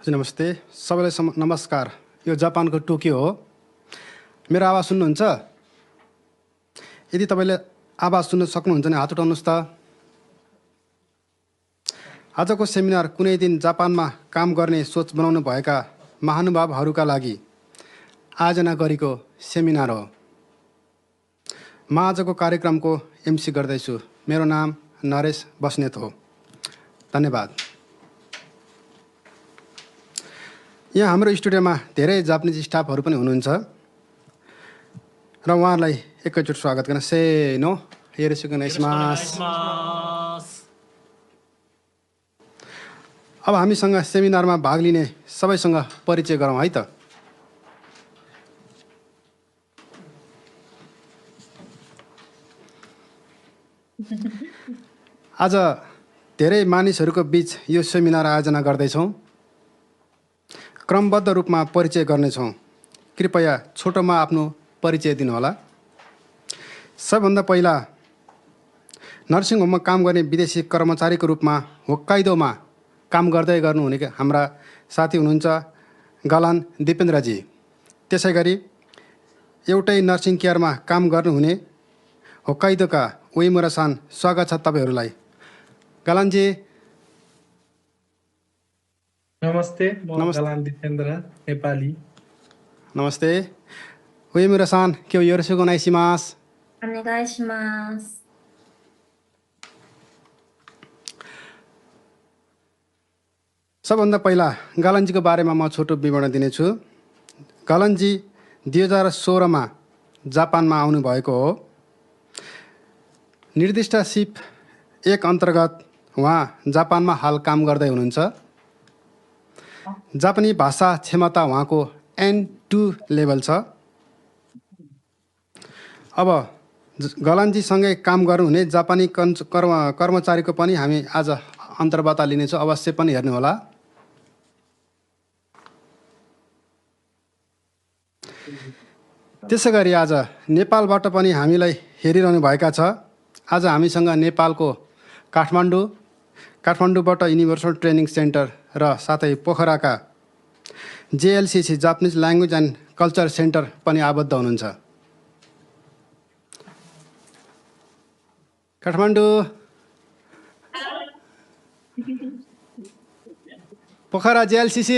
नमस्ते सबैलाई नमस्कार। यो जापानको टोकियो हो। मेरो आवाज सुन्नुहुन्छ? यदि तपाईँले आवाज सुन्न सक्नुहुन्छ भने हात उठाउनुहोस् त। आजको सेमिनार कुनै दिन जापानमा काम गर्ने सोच बनाउनु भएका महानुभावहरूका लागि आयोजना गरेको सेमिनार हो। म आजको कार्यक्रमको एमसी गर्दैछु। मेरो नाम नरेश बस्नेत हो। धन्यवाद। यहाँ हाम्रो स्टुडियोमा धेरै जापानिज स्टाफहरू पनि हुनुहुन्छ र उहाँहरूलाई एकैचोटि स्वागत गर्न सेनो योरोसिकु ओनेगाइशिमासु। अब हामीसँग सेमिनारमा भाग लिने सबैसँग परिचय गरौँ है त। आज धेरै मानिसहरूको बीच यो सेमिनार आयोजना गर्दैछौँ। क्रमबद्ध रूपमा परिचय गर्नेछौँ। कृपया छोटोमा आफ्नो परिचय दिनुहोला। सबभन्दा पहिला नर्सिङ होममा काम गर्ने विदेशी कर्मचारीको रूपमा होक्काइदोमा काम गर्दै गर्नुहुने हाम्रा साथी हुनुहुन्छ गलान दिपेन्द्रजी। त्यसै गरी एउटै नर्सिङ केयरमा काम गर्नुहुने होक्काइदोका उइमुरा-सान, स्वागत छ तपाईँहरूलाई। गलानजी नमस्ते, म गलान दिपेन्द्र, नेपाली। नमस्ते। उइमुरा-सान, क्यौ योरोसिकु ओनेगाइशिमासु। ओनेगाइशिमासु। सबभन्दा पहिला गलानजीको बारेमा म छोटो विवरण दिनेछु। गलानजी 2016मा जापानमा आउनुभएको हो। निर्दिष्ट सिप 1 अन्तर्गत उहाँ जापानमा हाल काम गर्दै हुनुहुन्छ। जापानी भाषा क्षमता उहाँको N2 लेभल छ। अब गलानजीसँगै काम गर्नुहुने जापानी कर्मचारीको पनि हामी आज अन्तर्वार्ता लिनेछौँ। अवश्य पनि हेर्नुहोला। त्यसै गरी आज नेपालबाट पनि हामीलाई हेरिरहनु भएका छ। आज हामीसँग नेपालको काठमाडौँबाट युनिभर्सल ट्रेनिङ सेन्टर र साथै पोखराका JLCC Japanese language and culture centre पनि आबद्ध हुनुहुन्छ। काठमाडौँ, पोखरा JLCC।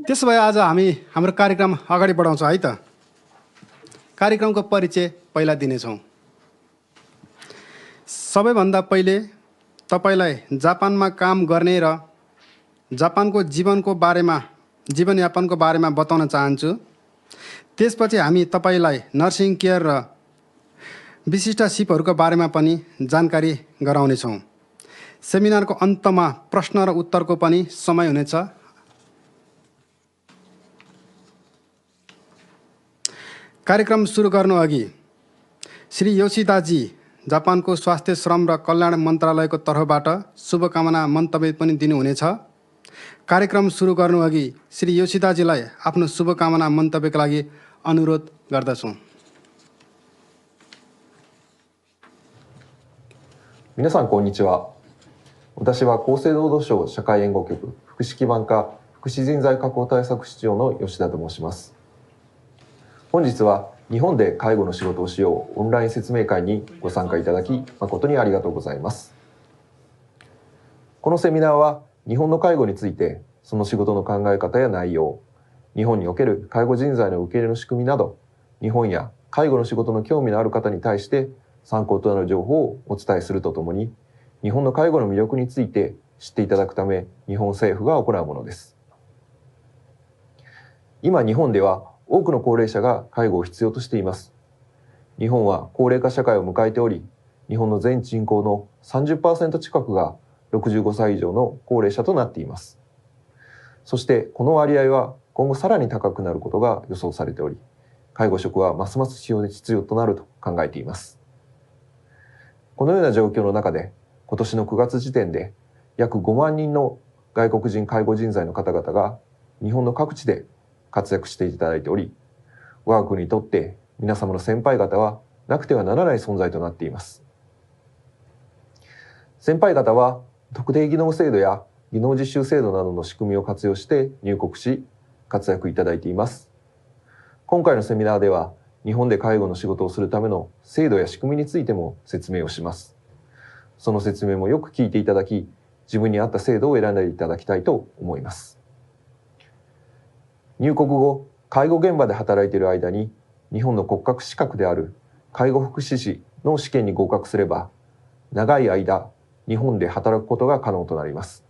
त्यसो भए आज हामी हाम्रो कार्यक्रम अगाडि बढाउँछौँ है त। कार्यक्रमको परिचय पहिला दिनेछौँ। सबैभन्दा पहिले तपाईँलाई जापानमा काम गर्ने र जापानको जीवनयापनको बारेमा बताउन चाहन्छु। त्यसपछि हामी तपाईँलाई नर्सिङ केयर र विशिष्ट सिपहरूको बारेमा पनि जानकारी गराउनेछौँ। सेमिनारको अन्तमा प्रश्न र उत्तरको पनि समय हुनेछ। कार्यक्रम सुरु गर्नुअघि श्री योशिदाजी जापानको स्वास्थ्य, श्रम र कल्याण मन्त्रालयको तर्फबाट शुभकामना मन्तव्य पनि दिनुहुनेछ। कार्यक्रम सुरु गर्नुअघि श्री योशिदाजीलाई आफ्नो शुभकामना मन्तव्यका लागि अनुरोध गर्दछौँ। 皆さんこんにちは。私は厚生労働省社会援護局福祉基盤課福祉人材確保対策室長の吉田と申します。本日は日本で介護の仕事をしようオンライン説明会にご参加いただき誠にありがとうございます。このセミナーは日本の介護についてその仕事の考え方や内容、日本における介護人材の受け入れの仕組みなど、日本や介護の仕事の興味のある方に対して参考となる情報をお伝えするとともに、日本の介護の魅力について知っていただくため日本政府が行うものです。今日本では多くの高齢者が介護を必要としています。日本は高齢化社会を迎えており、日本の全人口の 30% 近くが65歳以上の高齢者となっています。そしてこの割合は今後さらに高くなることが予想されており、介護職はますます必要となると考えています。このような状況の中で、今年の9月時点で約5万人の外国人介護人材の方々が日本の各地で活躍していただいており、我が国にとって皆様の先輩方はなくてはならない存在となっています。先輩方は特定技能制度や技能実習制度などの仕組みを活用して入国し活躍いただいています。今回のセミナーでは日本で介護の仕事をするための制度や仕組みについても説明をします。その説明もよく聞いていただき、自分に合った制度を選んでいただきたいと思います。入国後、介護現場で働いている間に日本の国家資格である介護福祉士の試験に合格すれば、長い間日本で働くことが可能となります。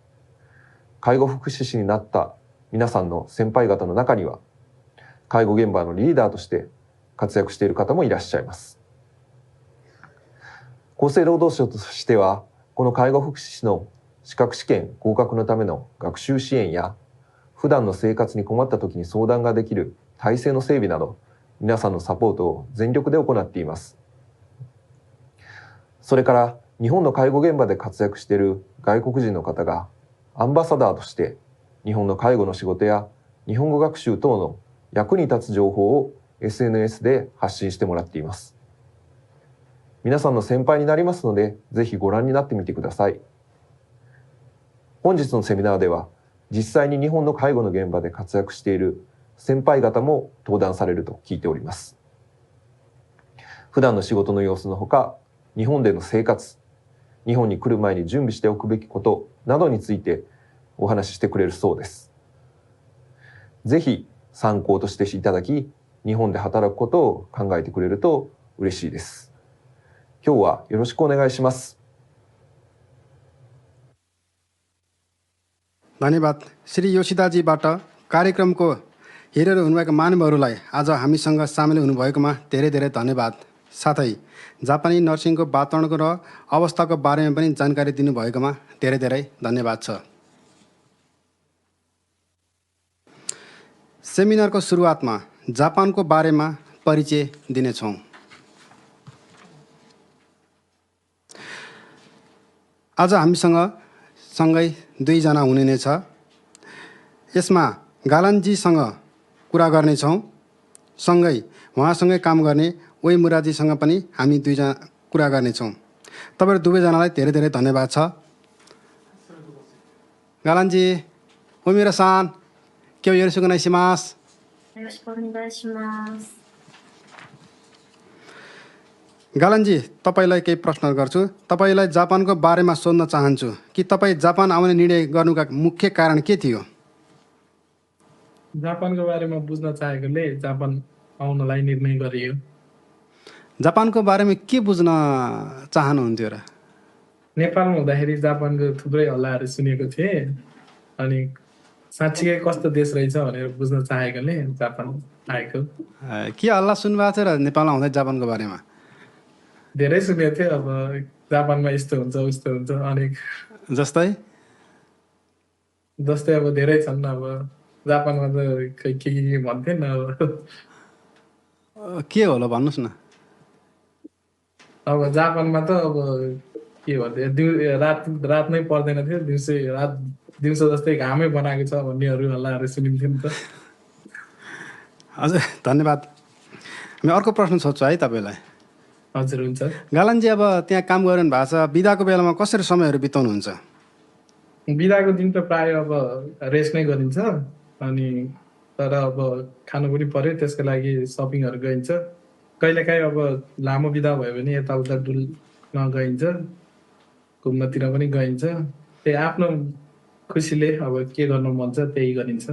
介護福祉士になった皆さんの先輩方の中には、介護現場のリーダーとして活躍している方もいらっしゃいます。厚生労働省としては、この介護福祉士の資格試験合格のための学習支援や、普段の生活に困った時に相談ができる体制の整備など、皆さんのサポートを全力で行っています。それから日本の介護現場で活躍している外国人の方がアンバサダーとして日本の介護の仕事や日本語学習等の役に立つ情報を SNS で発信してもらっています。皆さんの先輩になりますので、ぜひご覧になってみてください。本日のセミナーでは、実際に日本の介護の現場で活躍している先輩方も登壇されると聞いております。普段の仕事の様子のほか、日本での生活、日本に来る前に準備しておくべきことなどについてお話ししてくれるそうです。ぜひ参考としていただき、日本で働くことを考えてくれると嬉しいです。今日はよろしくお願いします。धन्यवाद। श्री योशिदाजीबाट कार्यक्रमको हेरेर हुनुभएका मानवहरूलाई आज हामीसँग सामेल हुनुभएकोमा धेरै धेरै धन्यवाद। साथै जापानी नर्सिङको वातावरणको र अवस्थाको बारेमा पनि जानकारी दिनुभएकोमा धेरै धेरै धन्यवाद छ। सेमिनारको सुरुवातमा जापानको बारेमा परिचय दिनेछौँ। आज हामीसँग सँगै दुईजना हुने नै छ। यसमा गालानजीसँग कुरा गर्नेछौँ। सँगै उहाँसँगै काम गर्ने ओइमुराजीसँग पनि हामी दुईजना कुरा गर्नेछौँ। तपाईँहरू दुवैजनालाई धेरै धेरै धन्यवाद छ। गालानजी, ओइमुरा-सान, 今日よろしくお願いします。よろしくお願いします。गालानजी, तपाईँलाई केही प्रश्न गर्छु। तपाईँलाई जापानको बारेमा सोध्न चाहन्छु कि तपाईँ जापान आउने निर्णय गर्नुका मुख्य कारण के थियो? जापानको बारेमा बुझ्न चाहेकोले जापान आउनलाई निर्णय गरियो। जापानको बारेमा के बुझ्न चाहनुहुन्थ्यो र? नेपालमा हुँदाखेरि जापानको थुप्रै हल्लाहरू सुनेको थिएँ, अनि साँच्चीकै कस्तो देश रहेछ भनेर बुझ्न चाहेकोले जापान आएको। के हल्ला सुन्नुभएको थियो र नेपालमा आउँदै जापानको बारेमा? धेरै सुनेको थियो, अब जापानमा यस्तो हुन्छ उस्तो हुन्छ अनेक। जस्तै अब धेरै छन्। अब जापानमा त खै के भन्थे न। के होला भन्नुहोस् न। अब जापानमा त अब के भन्थे, रात नै पर्दैन थियो, दिउँसो जस्तै घामै बनाएको छ भन्नेहरू हल्लाहरू सुनिन्थ्यो नि त। हजुर, धन्यवाद। हामी अर्को प्रश्न सोध्छु है तपाईँलाई। हजुर, हुन्छ। गालानजी, अब त्यहाँ काम गरिरहनु भएको छ, बिदाको बेलामा कसरी समयहरू बिताउनुहुन्छ? बिदाको दिन त प्रायः अब रेस्ट नै गरिन्छ, अनि तर अब खानु पनि पर्यो, त्यसको लागि सपिङहरू गइन्छ। कहिलेकाहीँ अब लामो बिदा भयो भने यताउता डुल्न गइन्छ, घुम्नतिर पनि गइन्छ। त्यही आफ्नो खुसीले अब के गर्न मन छ त्यही गरिन्छ।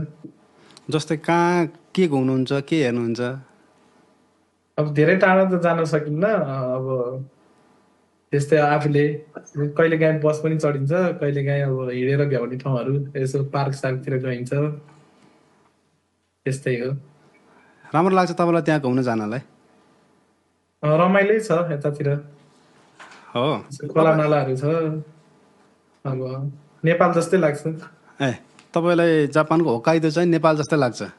जस्तै कहाँ के घुम्नुहुन्छ, के हेर्नुहुन्छ? अब धेरै टाढा त जान सकिन्न। अब त्यस्तै आफूले कहिलेकाहीँ बस पनि चढिन्छ, कहिलेकाहीँ अब हिँडेर भ्याउने ठाउँहरू यसो पार्क सार्कतिर गइन्छ। त्यस्तै हो। राम्रो लाग्छ तपाईँलाई त्यहाँ घुम्न जानलाई? रमाइलै छ यतातिर। हो, खोला नालाहरू छ। अब नेपाल जस्तै लाग्छ। तपाईँलाई जापानको होक्काइदो चाहिँ नेपाल जस्तै लाग्छ?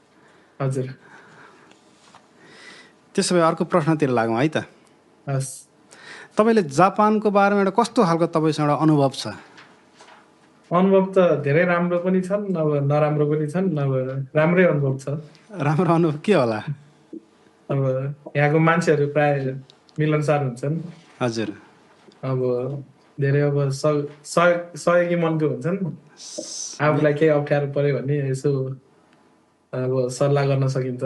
हजुर। त्यसो भए अर्को प्रश्नतिर लागौँ है त। हस्। तपाईँले जापानको बारेमा एउटा कस्तो खालको तपाईँसँग एउटा अनुभव छ? अनुभव त धेरै राम्रो पनि छन्, अब नराम्रो पनि छन्। अब राम्रै अनुभव छ। राम्रो अनुभव के होला? अब यहाँको मान्छेहरू प्राय मिलनसार हुन्छन् हजुर अब धेरै अब सहयोगी मनको हुन्छन् आफूलाई केही अप्ठ्यारो पर्यो भने यसो अब सल्लाह गर्न सकिन्छ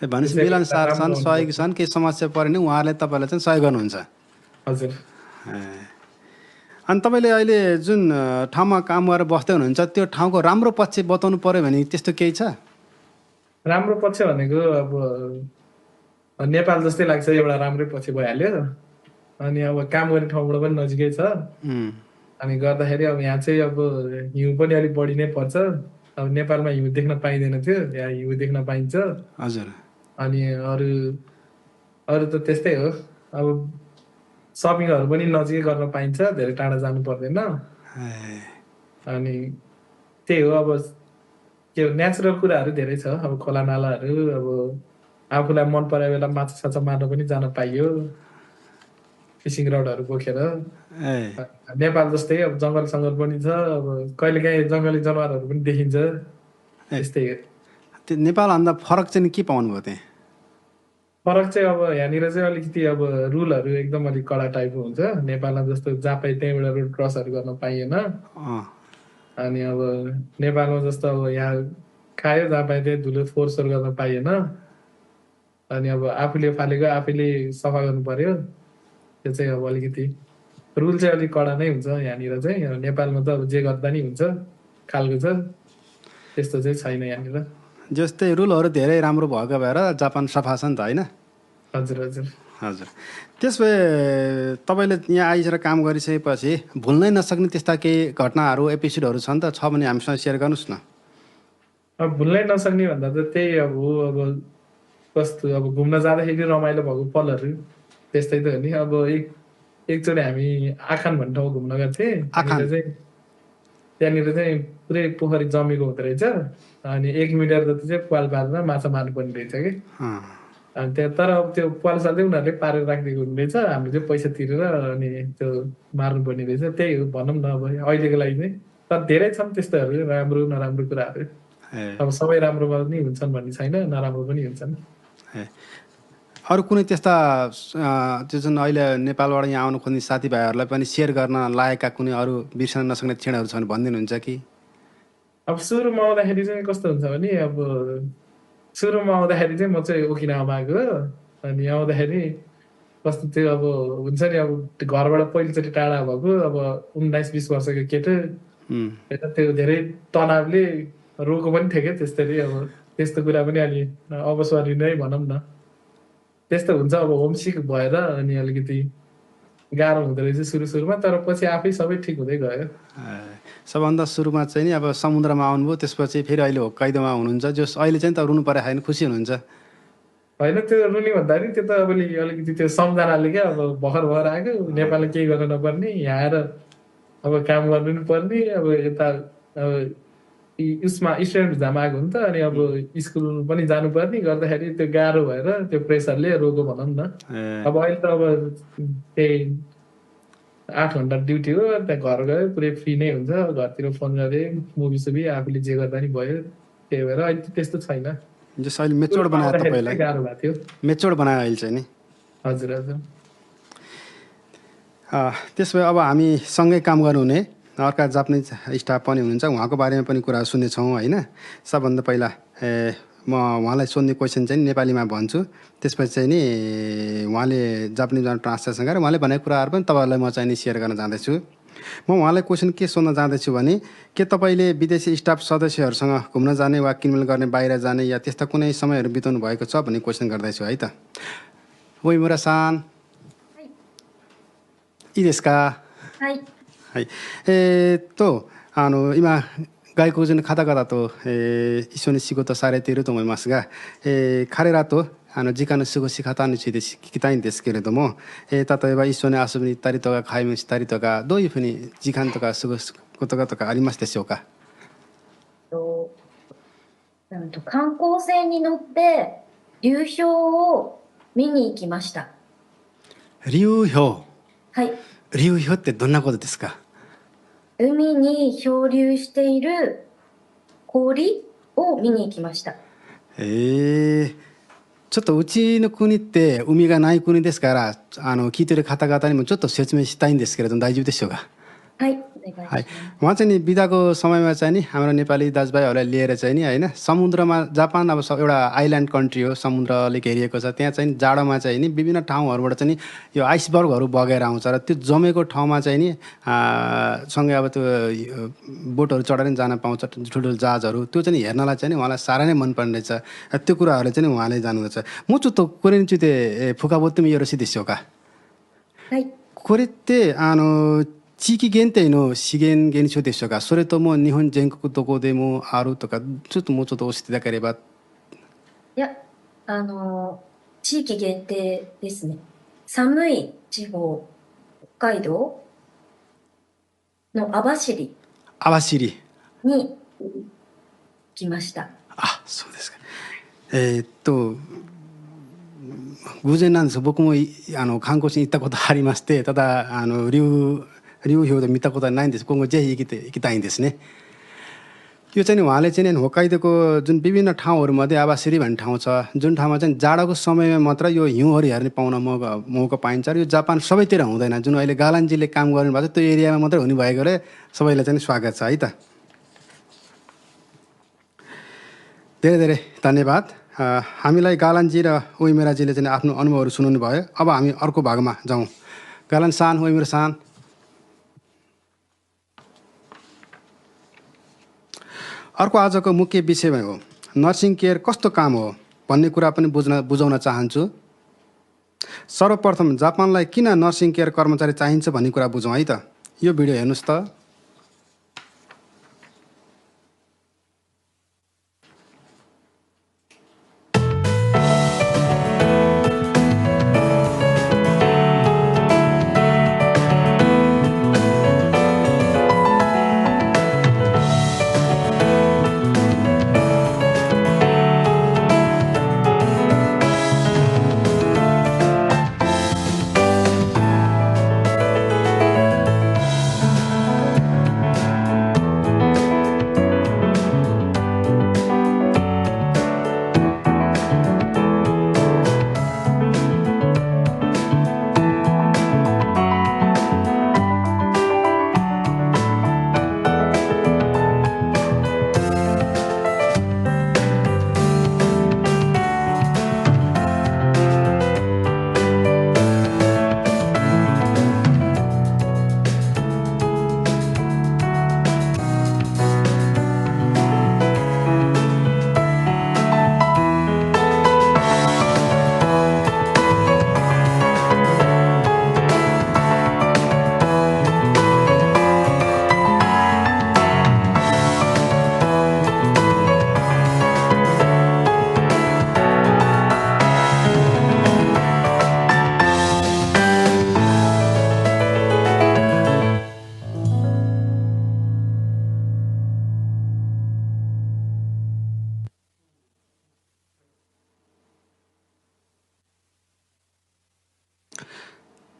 भनेपछि मिलनसार छन् सहयोगी छन् केही समस्या पऱ्यो भने उहाँहरूले तपाईँलाई चाहिँ सहयोग गर्नुहुन्छ हजुर अनि तपाईँले अहिले जुन ठाउँमा काम गरेर बस्दै हुनुहुन्छ त्यो ठाउँको राम्रो पक्ष बताउनु पऱ्यो भने त्यस्तो केही छ राम्रो पक्ष भनेको अब नेपाल जस्तै लाग्छ एउटा राम्रै पक्ष भइहाल्यो अनि अब काम गर्ने ठाउँबाट पनि नजिकै छ अनि गर्दाखेरि अब यहाँ चाहिँ अब हिउँ पनि अलिक बढी नै पर्छ अब नेपालमा हिउँ देख्न पाइँदैन थियो यहाँ हिउँ देख्न पाइन्छ हजुर अनि अरू त त्यस्तै हो अब सपिङहरू पनि नजिकै गर्न पाइन्छ धेरै टाढा जानु पर्दैन अनि त्यही हो अब के नेचुरल कुराहरू धेरै छ अब खोला नालाहरू अब आफूलाई मन परेको बेला माछा साछा मार्न पनि जान पाइयो फिसिङ रडहरू बोकेर नेपाल जस्तै अब जङ्गल सङ्गल पनि छ अब कहिलेकाहीँ जङ्गली जनावरहरू पनि देखिन्छ त्यस्तै हो त्यो नेपालभन्दा फरक चाहिँ के पाउनुभयो त्यहाँ फरक चाहिँ अब यहाँनिर चाहिँ अलिकति अब रुलहरू एकदम अलिक कडा टाइपको हुन्छ नेपालमा जस्तो जहाँ पाइ त्यहीँबाट रोड क्रसहरू गर्न पाइएन अनि अब नेपालमा जस्तो अब यहाँ खायो जहाँ पायो त्यही धुलो फोर्सहरू गर्न पाइएन अनि अब आफूले फालेको आफैले सफा गर्नु पर्यो त्यो चाहिँ अब अलिकति रुल चाहिँ अलिक कडा नै हुन्छ यहाँनिर चाहिँ नेपालमा त अब जे गर्दा नि हुन्छ खालको छ त्यस्तो चाहिँ छैन यहाँनिर जस्तै रुलहरू धेरै राम्रो भएको भएर जापान सफा छ नि त होइन हजुर हजुर हजुर त्यस भए तपाईँले यहाँ आइसकेर काम गरिसकेपछि भुल्नै नसक्ने त्यस्ता केही घटनाहरू एपिसोडहरू छन् त छ भने हामीसँग सेयर गर्नुहोस् न अब भुल्नै नसक्ने भन्दा त त्यही अब हो अब कस्तो अब घुम्न जाँदाखेरि रमाइलो भएको पलहरू त्यस्तै त हो नि अब एकचोटि हामी आखान भन्ने ठाउँ घुम्न गएको थिएँ त्यहाँनिर चाहिँ पुरै पोखरी जमेको हुँदो रहेछ अनि 1 मिटर जति चाहिँ पाल पारेर माछा मार्नुपर्ने रहेछ कि अनि त्यहाँ तर अब त्यो पाल साल चाहिँ उनीहरूले पारेर राखिदिएको हुने रहेछ हामीले चाहिँ पैसा तिरेर अनि त्यो मार्नुपर्ने रहेछ त्यही हो भनौँ न अब अहिलेको लागि चाहिँ तर धेरै छन् त्यस्तोहरू राम्रो नराम्रो कुराहरू अब सबै राम्रो पनि हुन्छन् भन्ने छैन नराम्रो पनि हुन्छन् अरू कुनै त्यस्ता त्यो जुन अहिले नेपालबाट यहाँ आउनु खोज्ने साथीभाइहरूलाई पनि सेयर गर्न लागेका कुनै अरू बिर्सन नसक्ने क्षणहरू छन् भनिदिनुहुन्छ कि अब सुरुमा आउँदाखेरि चाहिँ कस्तो हुन्छ भने अब सुरुमा आउँदाखेरि चाहिँ म चाहिँ ओकिनावामा आएको अनि आउँदाखेरि कस्तो त्यो अब हुन्छ नि अब घरबाट पहिलोचोटि टाढा भएको अब 19-20 वर्षको केटो त्यो धेरै तनावले रोएको पनि थियो क्या त्यस्तरी अब त्यस्तो कुरा पनि अलि अवसरी नै भनौँ न त्यस्तो हुन्छ अब होमसिक भएर अनि अलिकति गाह्रो हुँदो रहेछ सुरुमा तर पछि आफै सबै ठिक हुँदै गयो सबभन्दा सुरुमा चाहिँ नि अब समुद्रमा आउनुभयो त्यसपछि फेरि अहिले होक्काइदोमा हुनुहुन्छ जो अहिले चाहिँ त रुनु परे छैन खुसी हुनुहुन्छ होइन त्यो रुनी भन्दाखेरि त्यो त अब अलिकति त्यो सम्झनाले क्या अब भर्खर आएको नेपालमा केही गर्न नपर्ने यहाँ आएर अब काम गर्नु पनि पर्ने अब यता अब उसमा स्टुडेन्ट भिजामा आएको हो नि त अनि अब स्कुल पनि जानुपर्ने गर्दाखेरि त्यो गाह्रो भएर त्यो प्रेसरले रोगो भनौँ न अब अहिले त अब त्यही 8 घन्टा ड्युटी हो त्यहाँ घर गयो पुरै फ्री नै हुन्छ घरतिर फोन गरेँ मुभी सुभी आफूले जे गर्दा नि भयो त्यही भएर अहिले त्यस्तो छैन जस अहिले मेच्योर्ड बनायो तपाईँलाई गाह्रो भएको थियो मेच्योर्ड बनायो अहिले चाहिँ नि हजुर हजुर त्यस भए अब हामी सँगै काम गर्नुहुने अर्का जापानिज स्टाफ पनि हुनुहुन्छ उहाँको बारेमा पनि कुरा सुन्नेछौँ होइन सबभन्दा पहिला म उहाँलाई सोध्ने क्वेसन चाहिँ नेपालीमा भन्छु त्यसपछि चाहिँ नि उहाँले जापानिजमा ट्रान्सलेसन गरेर उहाँले भनेको कुराहरू पनि तपाईँहरूलाई म चाहिँ नि सेयर गर्न जाँदैछु म उहाँलाई क्वेसन के सोध्न जाँदैछु भने के तपाईँले विदेशी स्टाफ सदस्यहरूसँग घुम्न जाने वा किनमेल गर्ने बाहिर जाने या त्यस्ता कुनै समयहरू बिताउनु भएको छ भन्ने क्वेसन गर्दैछु है त ओइमुरा सान इदेस्काはい今外国人の方々と、一緒に仕事されていると思いますが、彼らと時間の過ごし方について聞きたいんですけれども、例えば一緒に遊びに行ったりとか買い物したりとかどういうふうに時間とか過ごすことがとかありますでしょうか。観光船に乗って流氷を見に行きました。流氷。はい。流氷ってどんなことですか。海に漂流している氷を見に行きました。ちょっとうちの国って海がない国ですから、聞いてる方々にもちょっと説明したいんですけれども、大丈夫でしょうか。はい、お願いはいします。उहाँ चाहिँ नि बिदाको समयमा चाहिँ नि हाम्रो नेपाली दाजुभाइहरूलाई लिएर चाहिँ नि होइन समुद्रमा जापान अब एउटा आइल्यान्ड कन्ट्री हो समुद्रले घेरिएको छ त्यहाँ चाहिँ जाडोमा चाहिँ नि विभिन्न ठाउँहरूबाट चाहिँ नि यो आइसबर्गहरू बगेर आउँछ र त्यो जमेको ठाउँमा चाहिँ नि सँगै अब त्यो बोटहरू चढेर नि जान पाउँछ ठुल्ठुलो जहाजहरू त्यो चाहिँ हेर्नलाई चाहिँ नि उहाँलाई साह्रै नै मनपर्ने रहेछ त्यो कुराहरू चाहिँ नि उहाँले जान्नुहुन्छ मちょっとこれについて深掘ってもよろしいでしょうか。はい。これって地域限定の資源現象でしょうか、それとも日本全国どこでもあるとか、ちょっともうちょっと教えていただければ。いや、地域限定ですね。寒い地方、北海道の網走網走。に来ました。あ、そうですか。偶然なんですが僕も観光地に行ったことありまして、ただ流氷で見たことはないんです。今後ぜひ行きたいんですね。यो चाहिँ नि उहाँले चाहिँ नि होक्काइदोको जुन विभिन्न ठाउँहरूमध्ये आवासिरी भन्ने ठाउँ छ जुन ठाउँमा चाहिँ जाडोको समयमा मात्र यो हिउँहरू हेर्ने पाउन मौका पाइन्छ र यो जापान सबैतिर हुँदैन जुन अहिले गालान्जीले काम गर्नुभएको छ त्यो एरियामा मात्रै हुने भएकोले सबैलाई चाहिँ स्वागत छ है त। धेरै धेरै धन्यवाद। हामीलाई गालान्जी र उइमेराजीले चाहिँ आफ्नो अनुभवहरू सुनाउनु भयो। अब हामी अर्को भागमा जाउँ। गालान सान उइमेर सान अर्को आजको मुख्य विषय हो नर्सिङ केयर कस्तो काम हो भन्ने कुरा पनि बुझाउन चाहन्छु। सर्वप्रथम जापानलाई किन नर्सिङ केयर कर्मचारी चाहिन्छ भन्ने कुरा बुझौँ है त। यो भिडियो हेर्नुस् त।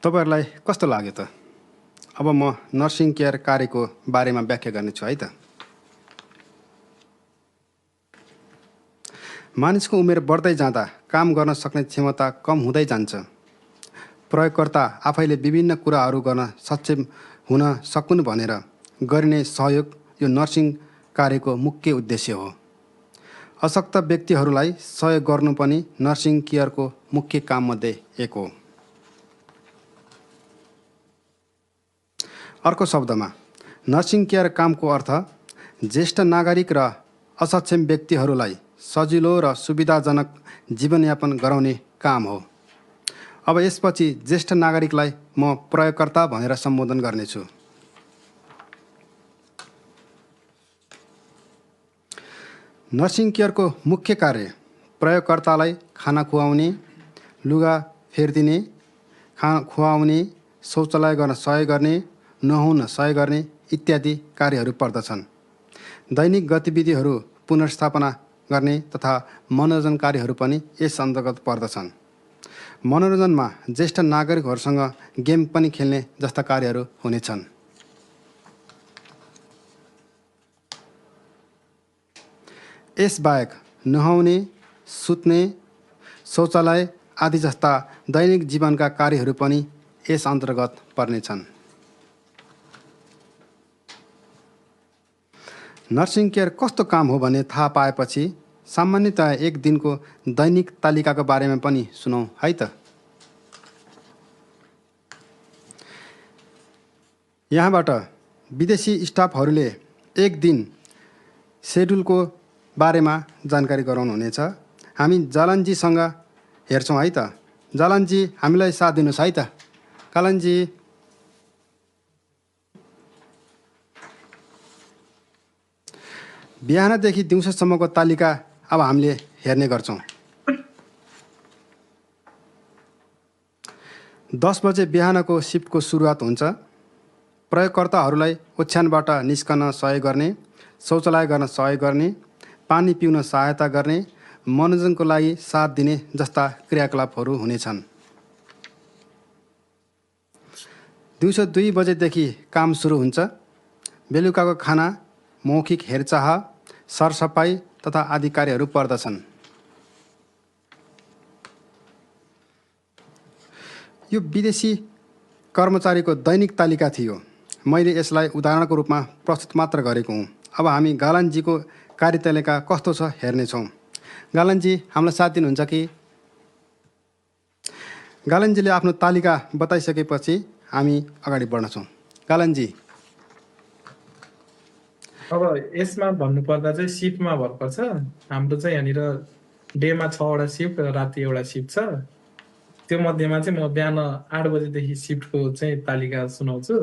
तपाईहरुलाई कस्तो लाग्यो त? अब म नर्सिङ केयर कार्यको बारेमा व्याख्या गर्नेछु है त। मानिसको उमेर बढ्दै जाँदा काम गर्न सक्ने क्षमता कम हुँदै जान्छ। प्रयोगकर्ता आफैले विभिन्न कुराहरू गर्न सक्षम हुन सकुन् भनेर गरिने सहयोग यो नर्सिङ कार्यको मुख्य उद्देश्य हो। अशक्त व्यक्तिहरूलाई सहयोग गर्नु पनि नर्सिङ केयरको मुख्य काममध्ये एक हो। अर्को शब्दमा नर्सिङ केयर कामको अर्थ ज्येष्ठ नागरिक र असक्षम व्यक्तिहरूलाई सजिलो र सुविधाजनक जीवनयापन गराउने काम हो। अब यसपछि ज्येष्ठ नागरिकलाई म प्रयोगकर्ता भनेर सम्बोधन गर्नेछु। नर्सिङ केयरको मुख्य कार्य प्रयोगकर्तालाई खाना खुवाउने, लुगा फेरिदिने, खुवाउने, शौचालय गर्न सहयोग गर्ने, नुहाउन सहयोग गर्ने इत्यादि कार्यहरू पर्दछन्। दैनिक गतिविधिहरू पुनर्स्थापना गर्ने तथा मनोरञ्जन कार्यहरू पनि यस अन्तर्गत पर्दछन्। मनोरञ्जनमा ज्येष्ठ नागरिकहरूसँग गेम पनि खेल्ने जस्ता कार्यहरू हुनेछन्। यसबाहेक नुहाउने, सुत्ने, शौचालय आदि जस्ता दैनिक जीवनका कार्यहरू पनि यस अन्तर्गत पर्नेछन्। नर्सिङ केयर कस्तो काम हो भन्ने थाहा पाएपछि सामान्यतया एक दिनको दैनिक तालिकाको बारेमा पनि सुनौँ है त। यहाँबाट विदेशी स्टाफहरूले एक दिन सेड्युलको बारेमा जानकारी गराउनुहुनेछ। हामी जालनजीसँग हेर्छौँ है त। जालनजी हामीलाई साथ दिनुहोस् है त। कालनजी बिहानदेखि दिउँसोसम्मको तालिका अब हामीले हेर्ने गर्छौँ। 10 बजे बिहानको सिफ्टको सुरुवात हुन्छ। प्रयोगकर्ताहरूलाई ओछ्यानबाट निस्कन सहयोग गर्ने, शौचालय गर्न सहयोग गर्ने, पानी पिउन सहायता गर्ने, मनोरञ्जनको लागि साथ दिने जस्ता क्रियाकलापहरू हुनेछन्। दिउँसो 2 बजेदेखि काम सुरु हुन्छ। बेलुकाको खाना, मौखिक हेरचाह, सरसफाइ तथा आदि कार्यहरू पर्दछन्। यो विदेशी कर्मचारीको दैनिक तालिका थियो। मैले यसलाई उदाहरणको रूपमा प्रस्तुत मात्र गरेको हुँ। अब हामी गालनजीको कार्यतालिका कस्तो छ हेर्नेछौँ। गालनजी हामीलाई साथ दिनुहुन्छ कि? गालनजीले आफ्नो तालिका बताइसकेपछि हामी अगाडि बढ्छौँ। गालनजी अब यसमा भन्नुपर्दा चाहिँ सिफ्टमा भर पर्छ। हाम्रो चाहिँ यहाँनिर डेमा 6वटा सिफ्ट र राति एउटा सिफ्ट छ। त्यो मध्येमा चाहिँ म बिहान 8 बजेदेखि सिफ्टको चाहिँ तालिका सुनाउँछु।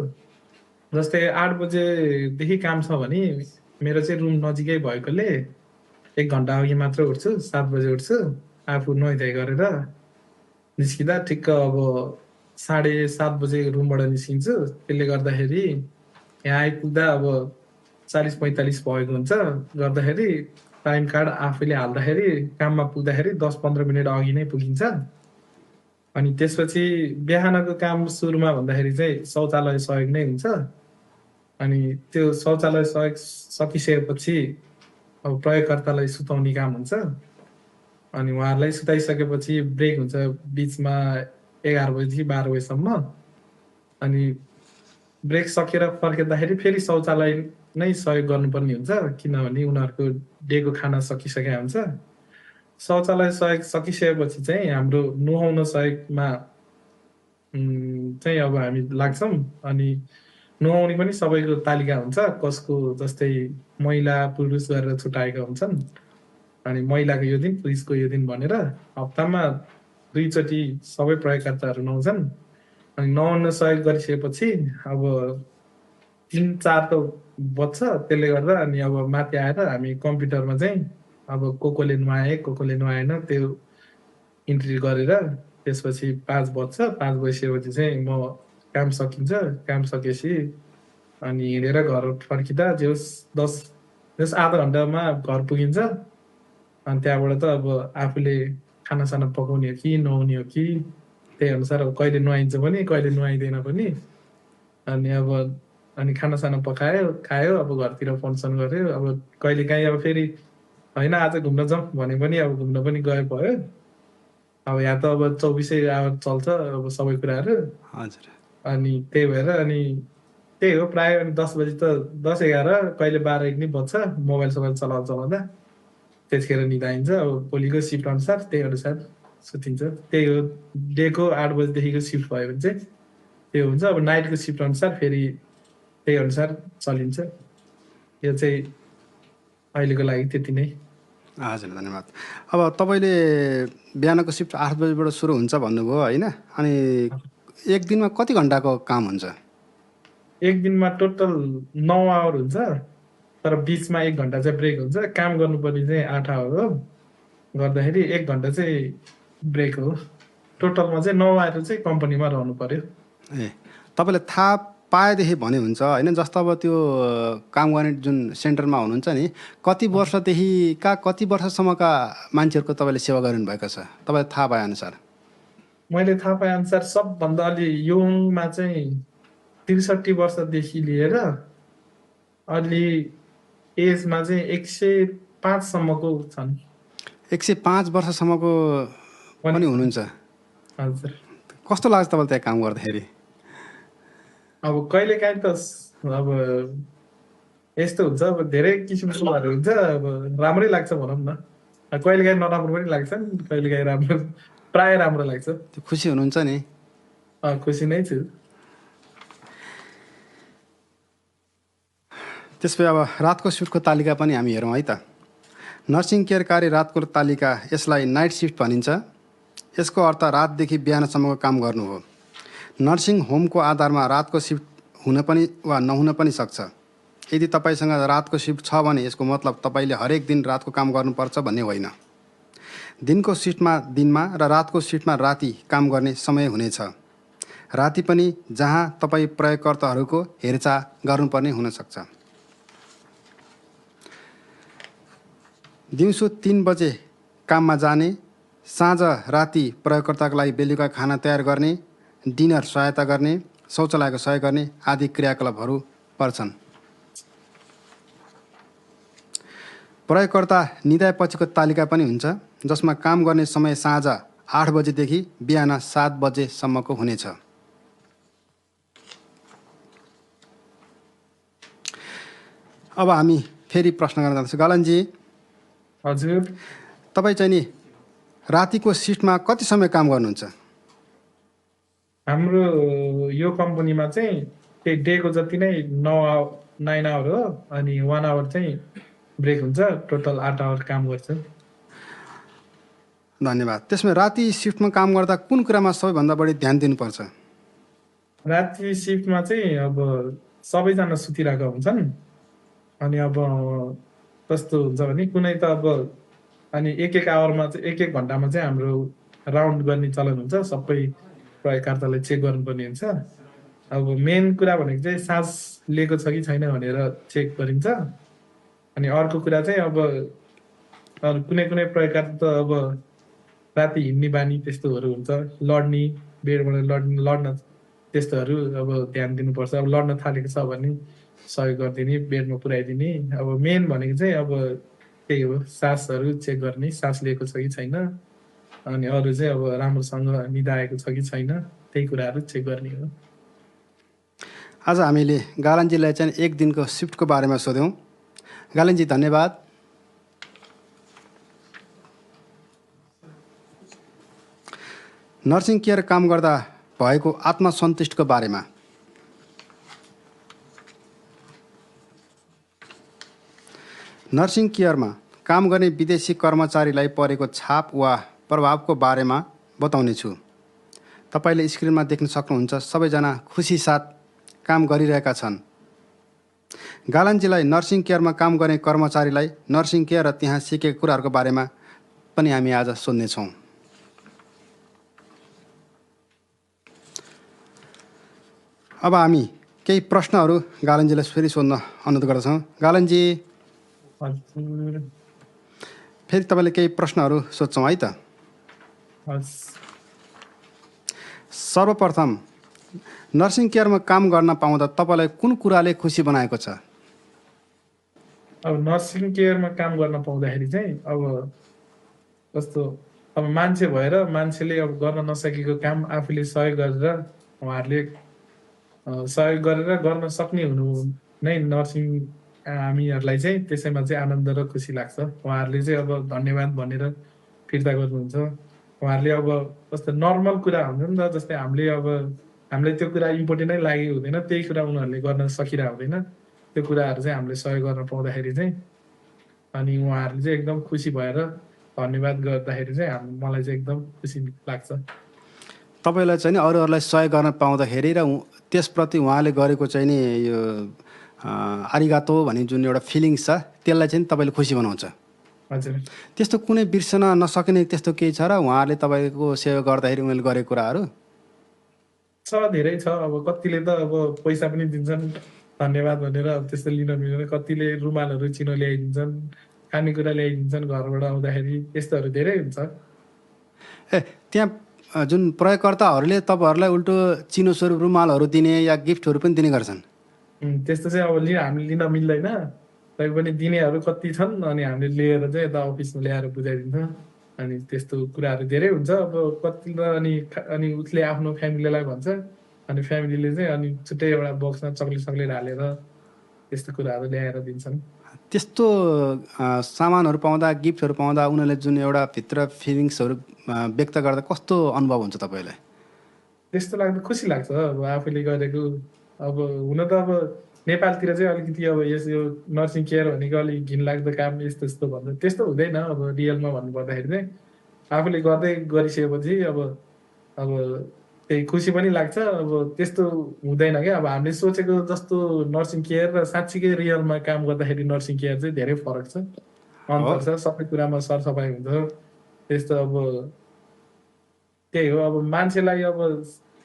जस्तै 8 बजेदेखि काम छ भने मेरो चाहिँ रुम नजिकै भएकोले 1 घन्टा अघि मात्र उठ्छु। 7 बजे उठ्छु। आफू नुहाइधुवाइ गरेर निस्किँदा ठिक्क अब 7:30 बजे रुमबाट निस्किन्छु। त्यसले गर्दाखेरि यहाँ आइपुग्दा अब 40-45 भएको हुन्छ। गर्दाखेरि टाइम कार्ड आफैले हाल्दाखेरि काममा पुग्दाखेरि 10-15 मिनट अघि नै पुगिन्छ। अनि त्यसपछि बिहानको काम सुरुमा भन्दाखेरि चाहिँ शौचालय सहयोग नै हुन्छ। अनि त्यो शौचालय सहयोग सकिसकेपछि अब प्रयोगकर्तालाई सुताउने काम हुन्छ। अनि उहाँहरूलाई सुताइसकेपछि ब्रेक हुन्छ बिचमा 11 बजेदेखि 12 बजेसम्म। अनि ब्रेक सकेर फर्किँदाखेरि फेरि शौचालय नै सहयोग गर्नुपर्ने हुन्छ, किनभने उनीहरूको डेको खाना सकिसकेको हुन्छ। शौचालय सहयोग सकिसकेपछि चाहिँ हाम्रो नुहाउन सहयोगमा चाहिँ अब हामी लाग्छौँ। अनि नुहाउने पनि सबैको तालिका हुन्छ, कसको जस्तै महिला पुरुष गरेर छुट्याएका हुन्छन्। अनि महिलाको यो दिन, पुरुषको यो दिन भनेर हप्तामा 2 चोटि सबै प्रयोगकर्ताहरू नुहाउँछन्। अनि नुहाउन सहयोग गरिसकेपछि अब 3-4 त बज्छ। त्यसले गर्दा अनि अब माथि आएर हामी कम्प्युटरमा चाहिँ अब कोले नुहाए, कोले नुहाएन त्यो इन्ट्री गरेर त्यसपछि 5 बज्छ। 5 बजिसकेपछि चाहिँ म काम सकिन्छ। काम सकेपछि अनि हिँडेर घर फर्किँदा जस आधा घन्टामा घर पुगिन्छ। अनि त्यहाँबाट त अब आफूले खानासाना पकाउने हो कि नुहाउने हो कि त्यही अनुसार अब कहिले नुहाइन्छ पनि कहिले नुहाइँदैन पनि। अनि खानासाना पकायो, खायो, अब घरतिर फङ्सन गऱ्यो। अब कहिलेकाहीँ अब फेरि होइन आज घुम्न जाउँ भने पनि अब घुम्न पनि गए भयो। अब यहाँ त अब 24 आवर चल्छ अब सबै कुराहरू। हजुर। अनि त्यही भएर अनि त्यही हो प्रायः 10 बजी त 10-11 कहिले 12-1 नै बज्छ मोबाइल सोबाइल चलाउँदा। त्यतिखेर निदाइन्छ। अब भोलिको सिफ्ट अनुसार त्यही अनुसार सुतिन्छ। त्यही हो डेको 8 बजीदेखिको सिफ्ट भयो भने चाहिँ त्यो हुन्छ। अब नाइटको सिफ्ट अनुसार फेरि त्यही अनुसार चलिन्छ। यो चाहिँ अहिलेको लागि त्यति नै। हजुर, धन्यवाद। अब तपाईँले बिहानको सिफ्ट 8 बजीबाट सुरु हुन्छ भन्नुभयो होइन? अनि एक दिनमा कति घन्टाको काम हुन्छ? एक दिनमा टोटल 9 आवर हुन्छ, तर बिचमा 1 घन्टा चाहिँ ब्रेक हुन्छ। काम गर्नुपर्ने चाहिँ 8 आवर हो। गर्दाखेरि 1 घन्टा चाहिँ ब्रेक हो। टोटलमा चाहिँ 9 आवर चाहिँ कम्पनीमा रहनु पर्यो। ए, तपाईँले थाहा पाएदेखि भने हुन्छ होइन? जस्तो अब त्यो काम गर्ने जुन सेन्टरमा हुनुहुन्छ नि, कति वर्षदेखिका कति वर्षसम्मका मान्छेहरूको तपाईँले सेवा गर्नुभएको छ तपाईँलाई थाहा पाएअनुसार? मैले थाहा पाएअनुसार सबभन्दा अलि यङमा चाहिँ 63 वर्षदेखि लिएर अलि एजमा चाहिँ 105 सम्मको छन्। 105 वर्षसम्मको पनि हुनुहुन्छ। हजुर। कस्तो लाग्छ तपाईँलाई त्यहाँ काम गर्दाखेरि? अब कहिलेकाहीँ त अब यस्तो हुन्छ, अब धेरै किसिमको भएर हुन्छ, अब राम्रै लाग्छ भनौँ न। कहिलेकाहीँ नराम्रो पनि लाग्छ, कहिलेकाहीँ राम्रो, प्राय राम्रो लाग्छ। त्यो खुसी हुनुहुन्छ नि? खुसी नै छु। त्यसपछि अब रातको सिफ्टको तालिका पनि हामी हेरौँ है त। नर्सिङ केयर कार्य रातको तालिका, यसलाई नाइट सिफ्ट भनिन्छ। यसको अर्थ रातदेखि बिहानसम्मको काम गर्नु हो। नर्सिङ होमको आधारमा रातको सिफ्ट हुन पनि वा नहुन पनि सक्छ। यदि तपाईँसँग रातको सिफ्ट छ भने यसको मतलब तपाईँले हरेक दिन रातको काम गर्नुपर्छ भन्ने होइन। दिनको सिफ्टमा दिनमा र रातको सिफ्टमा राति काम गर्ने समय हुनेछ। राति पनि जहाँ तपाईँ प्रयोगकर्ताहरूको हेरचाह गर्नुपर्ने हुनसक्छ। दिउँसो 3 बजे काममा जाने, साँझ राति प्रयोगकर्ताको लागि बेलुका खाना तयार गर्ने, डिनर सहायता गर्ने, शौचालयको सहयोग गर्ने आदि क्रियाकलापहरू पर्छन्। प्रयोगकर्ता निदाएपछिको तालिका पनि हुन्छ, जसमा काम गर्ने समय साँझ 8 बजेदेखि बिहान 7 बजेसम्मको हुनेछ। अब हामी फेरि प्रश्न गर्न जान्छौँ। गालनजी, हजुर। तपाईँ चाहिँ नि रातिको सिफ्टमा कति समय काम गर्नुहुन्छ? हाम्रो यो कम्पनीमा चाहिँ त्यही डेको जति नै 9 आवर हो, अनि 1 आवर चाहिँ ब्रेक हुन्छ। टोटल 8 आवर काम गर्छु। धन्यवाद। त्यसमा राति सिफ्टमा काम गर्दा कुन कुरामा सबैभन्दा बढी ध्यान दिनुपर्छ? राति सिफ्टमा चाहिँ अब सबैजना सुतिरहेका हुन्छन्, अनि अब कस्तो हुन्छ भने कुनै त अब अनि एक आवरमा चाहिँ एक घन्टामा चाहिँ हाम्रो राउन्ड गर्ने चलन हुन्छ। सबै प्रयोगकर्तालाई चेक गर्नुपर्ने हुन्छ। अब मेन कुरा भनेको चाहिँ सास लिएको छ कि छैन भनेर चेक गरिन्छ। अनि अर्को कुरा चाहिँ अब कुनै कुनै प्रयोगकर्ता त अब राति हिँड्ने बानी त्यस्तोहरू हुन्छ, लड्ने, बेडबाट लड्न त्यस्तोहरू अब ध्यान दिनुपर्छ। अब लड्न थालेको छ भने सहयोग गरिदिने, बेडमा पुर्याइदिने। अब मेन भनेको चाहिँ अब त्यही हो, सासहरू चेक गर्ने, सास लिएको छ कि छैन, अनि अरू चाहिँ अब राम्रोसँग निदाएको छ कि छैन, त्यही कुराहरू चेक गर्ने हो। आज हामीले गालनजीलाई चाहिँ एक दिनको सिफ्टको बारेमा सोध्यौँ। गालनजी धन्यवाद। नर्सिङ केयर काम गर्दा भएको आत्मसन्तुष्टिको बारेमा। नर्सिङ केयरमा काम गर्ने विदेशी कर्मचारीलाई परेको छाप वा प्रभावको बारेमा बताउनेछु। तपाईँले स्क्रिनमा देख्न सक्नुहुन्छ, सबैजना खुसी साथ काम गरिरहेका छन्। गालनजीलाई नर्सिङ केयरमा काम गर्ने कर्मचारीलाई नर्सिङ केयर र त्यहाँ सिकेका कुराहरूको बारेमा पनि हामी आज सोध्नेछौँ। अब हामी केही प्रश्नहरू गालनजीलाई फेरि सोध्न अनुरोध गर्दछौँ। गालनजी, फेरि तपाईँले केही प्रश्नहरू सोध्छौँ है त। सर्वप्रथम, नर्सिङ केयरमा काम गर्न पाउँदा तपाईँलाई कुन कुराले खुसी बनाएको छ? अब नर्सिङ केयरमा काम गर्न पाउँदाखेरि चाहिँ अब कस्तो, अब मान्छे भएर मान्छेले अब गर्न नसकेको काम आफूले सहयोग गरेर उहाँहरूले सहयोग गरेर गर्न सक्ने हुनु नै नर्सिङ हामीहरूलाई चाहिँ त्यसैमा चाहिँ आनन्द र खुसी लाग्छ। उहाँहरूले चाहिँ अब धन्यवाद भनेर फिर्ता गर्नुहुन्छ। उहाँहरूले अब कस्तो नर्मल कुरा हुन्छ नि त, जस्तै हामीलाई त्यो कुरा इम्पोर्टेन्टै लागेको हुँदैन, त्यही कुरा उनीहरूले गर्न सकिरहेको हुँदैन। त्यो कुराहरू चाहिँ हामीले सहयोग गर्न पाउँदाखेरि चाहिँ अनि उहाँहरूले चाहिँ एकदम खुसी भएर धन्यवाद गर्दाखेरि चाहिँ मलाई चाहिँ एकदम खुसी लाग्छ। तपाईँलाई चाहिँ नि अरूहरूलाई सहयोग गर्न पाउँदाखेरि र त्यसप्रति उहाँले गरेको चाहिँ नि यो आरिगातो भन्ने जुन एउटा फिलिङ्स छ, त्यसलाई चाहिँ तपाईँले खुसी बनाउँछ। हजुर। त्यस्तो कुनै बिर्सन नसकिने त्यस्तो केही छ र उहाँहरूले तपाईँको सेवा गर्दाखेरि उनीहरूले गरेको कुराहरू? छ, धेरै छ। अब कतिले त अब पैसा पनि दिन्छन् धन्यवाद भनेर, अब त्यस्तो लिन मिलेन। कतिले रुमालहरू चिनो ल्याइदिन्छन्, खानेकुरा ल्याइदिन्छन् घरबाट आउँदाखेरि, यस्तोहरू धेरै हुन्छ। त्यहाँ जुन प्रयोगकर्ताहरूले तपाईँहरूलाई उल्टो चिनो स्वरूप रुमालहरू दिने या गिफ्टहरू पनि दिने गर्छन्? त्यस्तो चाहिँ अब हामीले लिन मिल्दैन, तैपनि दिनेहरू कति छन्, अनि हामीले लिएर चाहिँ यता अफिसमा ल्याएर बुझाइदिन्छ। अनि त्यस्तो कुराहरू धेरै हुन्छ अब कति त अनि उसले आफ्नो फ्यामिलीलाई भन्छ अनि फ्यामिलीले चाहिँ अनि छुट्टै एउटा बक्समा चक्लेट हालेर त्यस्तो कुराहरू ल्याएर दिन्छन्। त्यस्तो सामानहरू पाउँदा गिफ्टहरू पाउँदा उनीहरूले जुन एउटा भित्र फिलिङ्सहरू व्यक्त गर्दा कस्तो अनुभव हुन्छ तपाईँलाई? त्यस्तो लाग्दा खुसी लाग्छ अब आफूले गरेको। अब हुन त अब नेपालतिर चाहिँ अलिकति अब यो नर्सिङ केयर भनेको अलिक घिनलाग्दो काम यस्तो यस्तो भन्छ, त्यस्तो हुँदैन। अब रियलमा भन्नुपर्दाखेरि चाहिँ आफूले गर्दै गरिसकेपछि अब त्यही खुसी पनि लाग्छ। अब त्यस्तो हुँदैन क्या, अब हामीले सोचेको जस्तो नर्सिङ केयर र साँच्चीकै रियलमा काम गर्दाखेरि नर्सिङ केयर चाहिँ धेरै फरक छ, अन्तर छ। सबै कुरामा सरसफाइ हुन्छ त्यस्तो। अब त्यही हो, अब मान्छेलाई अब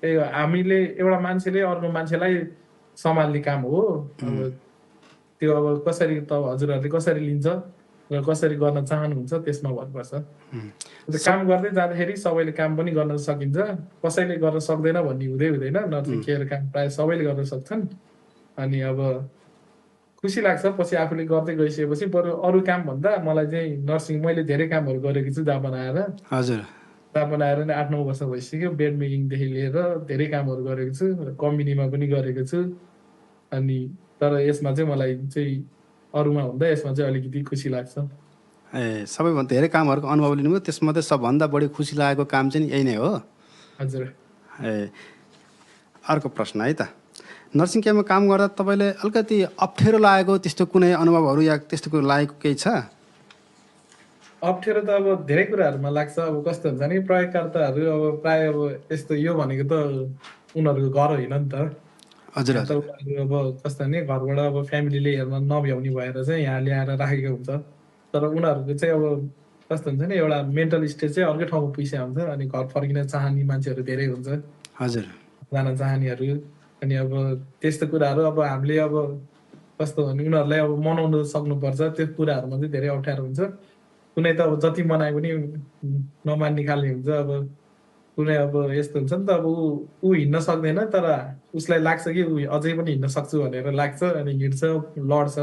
त्यही हो, हामीले एउटा मान्छेले अर्को मान्छेलाई सम्हाल्ने काम हो। अब त्यो अब कसरी त हजुरहरूले कसरी लिन्छ र कसरी गर्न चाहनुहुन्छ त्यसमा भर पर्छ। काम गर्दै जाँदाखेरि सबैले काम पनि गर्न सकिन्छ, कसैले गर्न सक्दैन भन्ने हुँदैन। नर्सिङ केयर काम प्रायः सबैले गर्न सक्छन्। अनि अब खुसी लाग्छ पछि आफूले गर्दै गइसकेपछि। बरु अरू काम भन्दा मलाई चाहिँ नर्सिङ, मैले धेरै कामहरू गरेको छु जापान आएर। हजुर, जापान आएर नै 8-9 वर्ष भइसक्यो। बेड मेकिङदेखि लिएर धेरै कामहरू गरेको छु, कम्पनीमा पनि गरेको छु। अनि तर यसमा चाहिँ मलाई चाहिँ अरूमा भन्दा यसमा चाहिँ अलिकति खुसी लाग्छ। सबैभन्दा धेरै कामहरूको अनुभव लिनुभयो, त्यसमध्ये सबभन्दा बढी खुसी लागेको काम चाहिँ यही नै हो? हजुर। अर्को प्रश्न है त, नर्सिङ केयरमा काम गर्दा तपाईँले अलिकति अप्ठ्यारो लागेको त्यस्तो कुनै अनुभवहरू या त्यस्तो कुरो लागेको केही छ? अप्ठ्यारो त अब धेरै कुराहरूमा लाग्छ। अब कस्तो हुन्छ नि, प्रयोगकर्ताहरू अब प्रायः अब यस्तो यो भनेको त उनीहरूको घर होइन नि त। हजुर, अब कस्तो नि, घरबाट अब फ्यामिलीले हेर्न नभ्याउने भएर चाहिँ यहाँ ल्याएर राखेको हुन्छ। तर उनीहरूको चाहिँ अब कस्तो हुन्छ नि, एउटा मेन्टल स्टेट चाहिँ अर्कै ठाउँमा पुगिसकेको हुन्छ। अनि घर फर्किन चाहने मान्छेहरू धेरै हुन्छ, हजुर, जान चाहनेहरू। अनि अब त्यस्तो कुराहरू अब हामीले अब कस्तो भने उनीहरूलाई अब मनाउनु सक्नुपर्छ। त्यो कुराहरूमा चाहिँ धेरै अप्ठ्यारो हुन्छ। कुनै त अब जति मनाए पनि नमान्ने खाले हुन्छ। अब कुनै अब यस्तो हुन्छ नि त, अब ऊ हिँड्न सक्दैन तर उसलाई लाग्छ कि ऊ अझै पनि हिँड्न सक्छु भनेर लाग्छ। अनि हिँड्छ, लड्छ,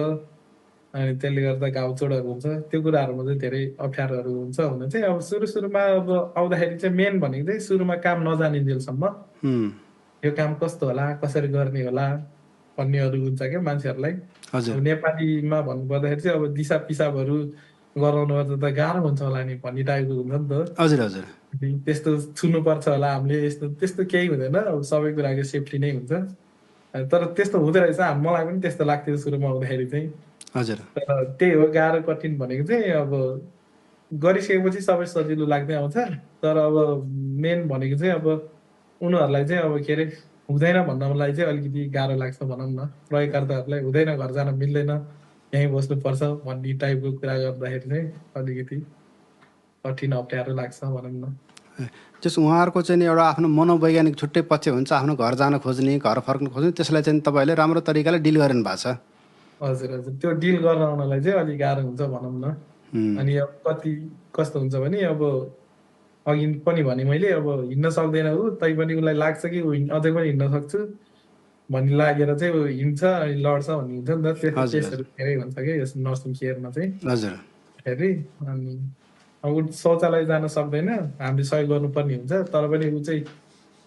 अनि त्यसले गर्दा घाउचोटहरू हुन्छ। त्यो कुराहरूमा चाहिँ धेरै अप्ठ्यारोहरू हुन्छ। हुन चाहिँ अब सुरुमा अब आउँदाखेरि चाहिँ मेन भनेको चाहिँ सुरुमा काम नजानिन्जेलसम्म यो काम कस्तो होला, कसरी गर्ने होला भन्नेहरू हुन्छ क्या मान्छेहरूलाई। नेपालीमा भन्नुपर्दाखेरि चाहिँ अब दिसा पिसाबहरू गराउनुपर्छ त गाह्रो हुन्छ होला नि भन्ने टाइपको हुन्छ नि त। हजुर, हजुर, त्यस्तो छुनुपर्छ होला हामीले, यस्तो त्यस्तो केही हुँदैन। अब सबै कुराको सेफ्टी नै हुन्छ। तर त्यस्तो हुँदो रहेछ, मलाई पनि त्यस्तो लाग्थ्यो सुरुमा आउँदाखेरि चाहिँ। हजुर, तर त्यही हो, गाह्रो कठिन भनेको चाहिँ अब गरिसकेपछि सबै सजिलो लाग्दै आउँछ। तर अब मेन भनेको चाहिँ अब उनीहरूलाई चाहिँ अब के अरे हुँदैन भन्नलाई चाहिँ अलिकति गाह्रो लाग्छ भनौँ न। प्रयोगकर्ताहरूलाई हुँदैन, घर जान मिल्दैन, यहीँ बस्नुपर्छ भन्ने टाइपको कुरा गर्दाखेरि चाहिँ अलिकति कठिन अप्ठ्यारो लाग्छ भनौँ न। त्यस उहाँहरूको चाहिँ नि एउटा आफ्नो मनोवैज्ञानिक छुट्टै पक्ष हुन्छ, आफ्नो घर जान खोज्ने, घर फर्कन खोज्ने, त्यसलाई चाहिँ तपाईँहरूले राम्रो तरिकाले डिल गरिनु भएको छ? हजुर हजुर, त्यो डिल गराउनलाई चाहिँ अलिक गाह्रो हुन्छ भनौँ न। अनि अब कति कस्तो हुन्छ भने अब अघि पनि भने मैले, अब हिँड्न सक्दैन ऊ, तैपनि उसलाई लाग्छ कि ऊ अझै पनि हिँड्न सक्छु भन्ने लागेर चाहिँ ऊ हिँड्छ अनि लड्छ भन्ने हुन्छ नि त। त्यस्तो केसहरू धेरै हुन्छ क्या यस नर्सिङ केयरमा चाहिँ। हजुर, फेरि अनि अब ऊ शौचालय जान सक्दैन, हामीले सहयोग गर्नुपर्ने हुन्छ। तर पनि ऊ चाहिँ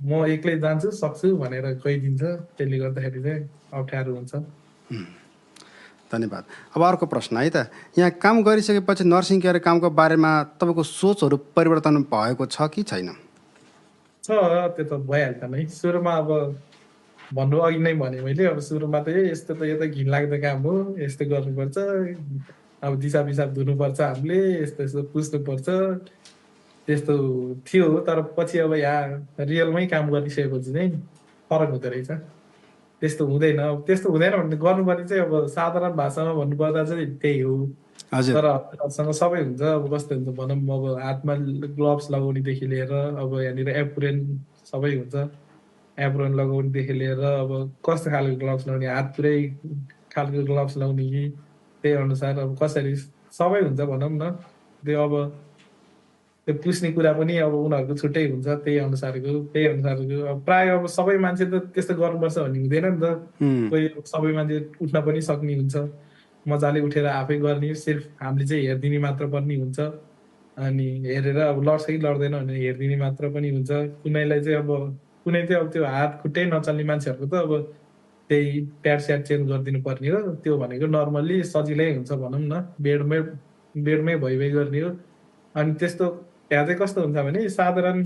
म एक्लै जान्छु, सक्छु भनेर गइदिन्छ। त्यसले गर्दाखेरि चाहिँ अप्ठ्यारो हुन्छ। धन्यवाद। अब अर्को प्रश्न है त, यहाँ काम गरिसकेपछि नर्सिङ केयर कामको बारेमा तपाईँको सोचहरू परिवर्तन भएको छ कि छैन? छ, त्यो त भइहाल्छ नै। सुरुमा अब भन्नु अघि नै भने मैले, अब सुरुमा त यस्तो त यो त घिनलाग्दो काम हो, यस्तो गर्नुपर्छ, अब दिसा पिसाब धुनुपर्छ, हामीले यस्तो यस्तो पुस्नुपर्छ, त्यस्तो थियो। तर पछि अब यहाँ रियलमै काम गरिसकेपछि चाहिँ फरक हुँदो रहेछ। त्यस्तो हुँदैन, त्यस्तो हुँदैन भने गर्नुपर्ने चाहिँ अब साधारण भाषामा भन्नुपर्दा चाहिँ त्यही हो। तर हतियारसँग सबै हुन्छ। अब कस्तो हुन्छ भनौँ, अब हातमा ग्लोभ्स लगाउनेदेखि लिएर अब यहाँनिर एप्रोन सबै हुन्छ। एप्रोन लगाउनेदेखि लिएर अब कस्तो खालको ग्लोभ्स लगाउने, हात पुरै खालको ग्लोभ्स लगाउने कि त्यही अनुसार अब कसरी सबै हुन्छ भनौँ न। त्यो अब त्यो पुस्ने कुरा पनि अब उनीहरूको छुट्टै हुन्छ, त्यही अनुसारको। अब प्रायः अब सबै मान्छे त त्यस्तो गर्नुपर्छ भन्ने हुँदैन नि त। कोही सबै मान्छे उठ्न पनि सक्ने हुन्छ, मजाले उठेर आफै गर्ने, सिर्फ हामीले चाहिँ हेरिदिने मात्र पर्ने हुन्छ। अनि हेरेर अब लड्छ कि लड्दैन भनेर हेरिदिने मात्र पनि हुन्छ। कुनैलाई चाहिँ अब कुनै चाहिँ अब त्यो हात खुट्टै नचल्ने मान्छेहरूको त अब त्यही प्याड स्याड चेन्ज गरिदिनु पर्ने हो। त्यो भनेको नर्मल्ली सजिलै हुन्छ भनौँ न, बेडमै भइ गर्ने हो। अनि त्यस्तो त्यहाँ चाहिँ कस्तो हुन्छ भने साधारण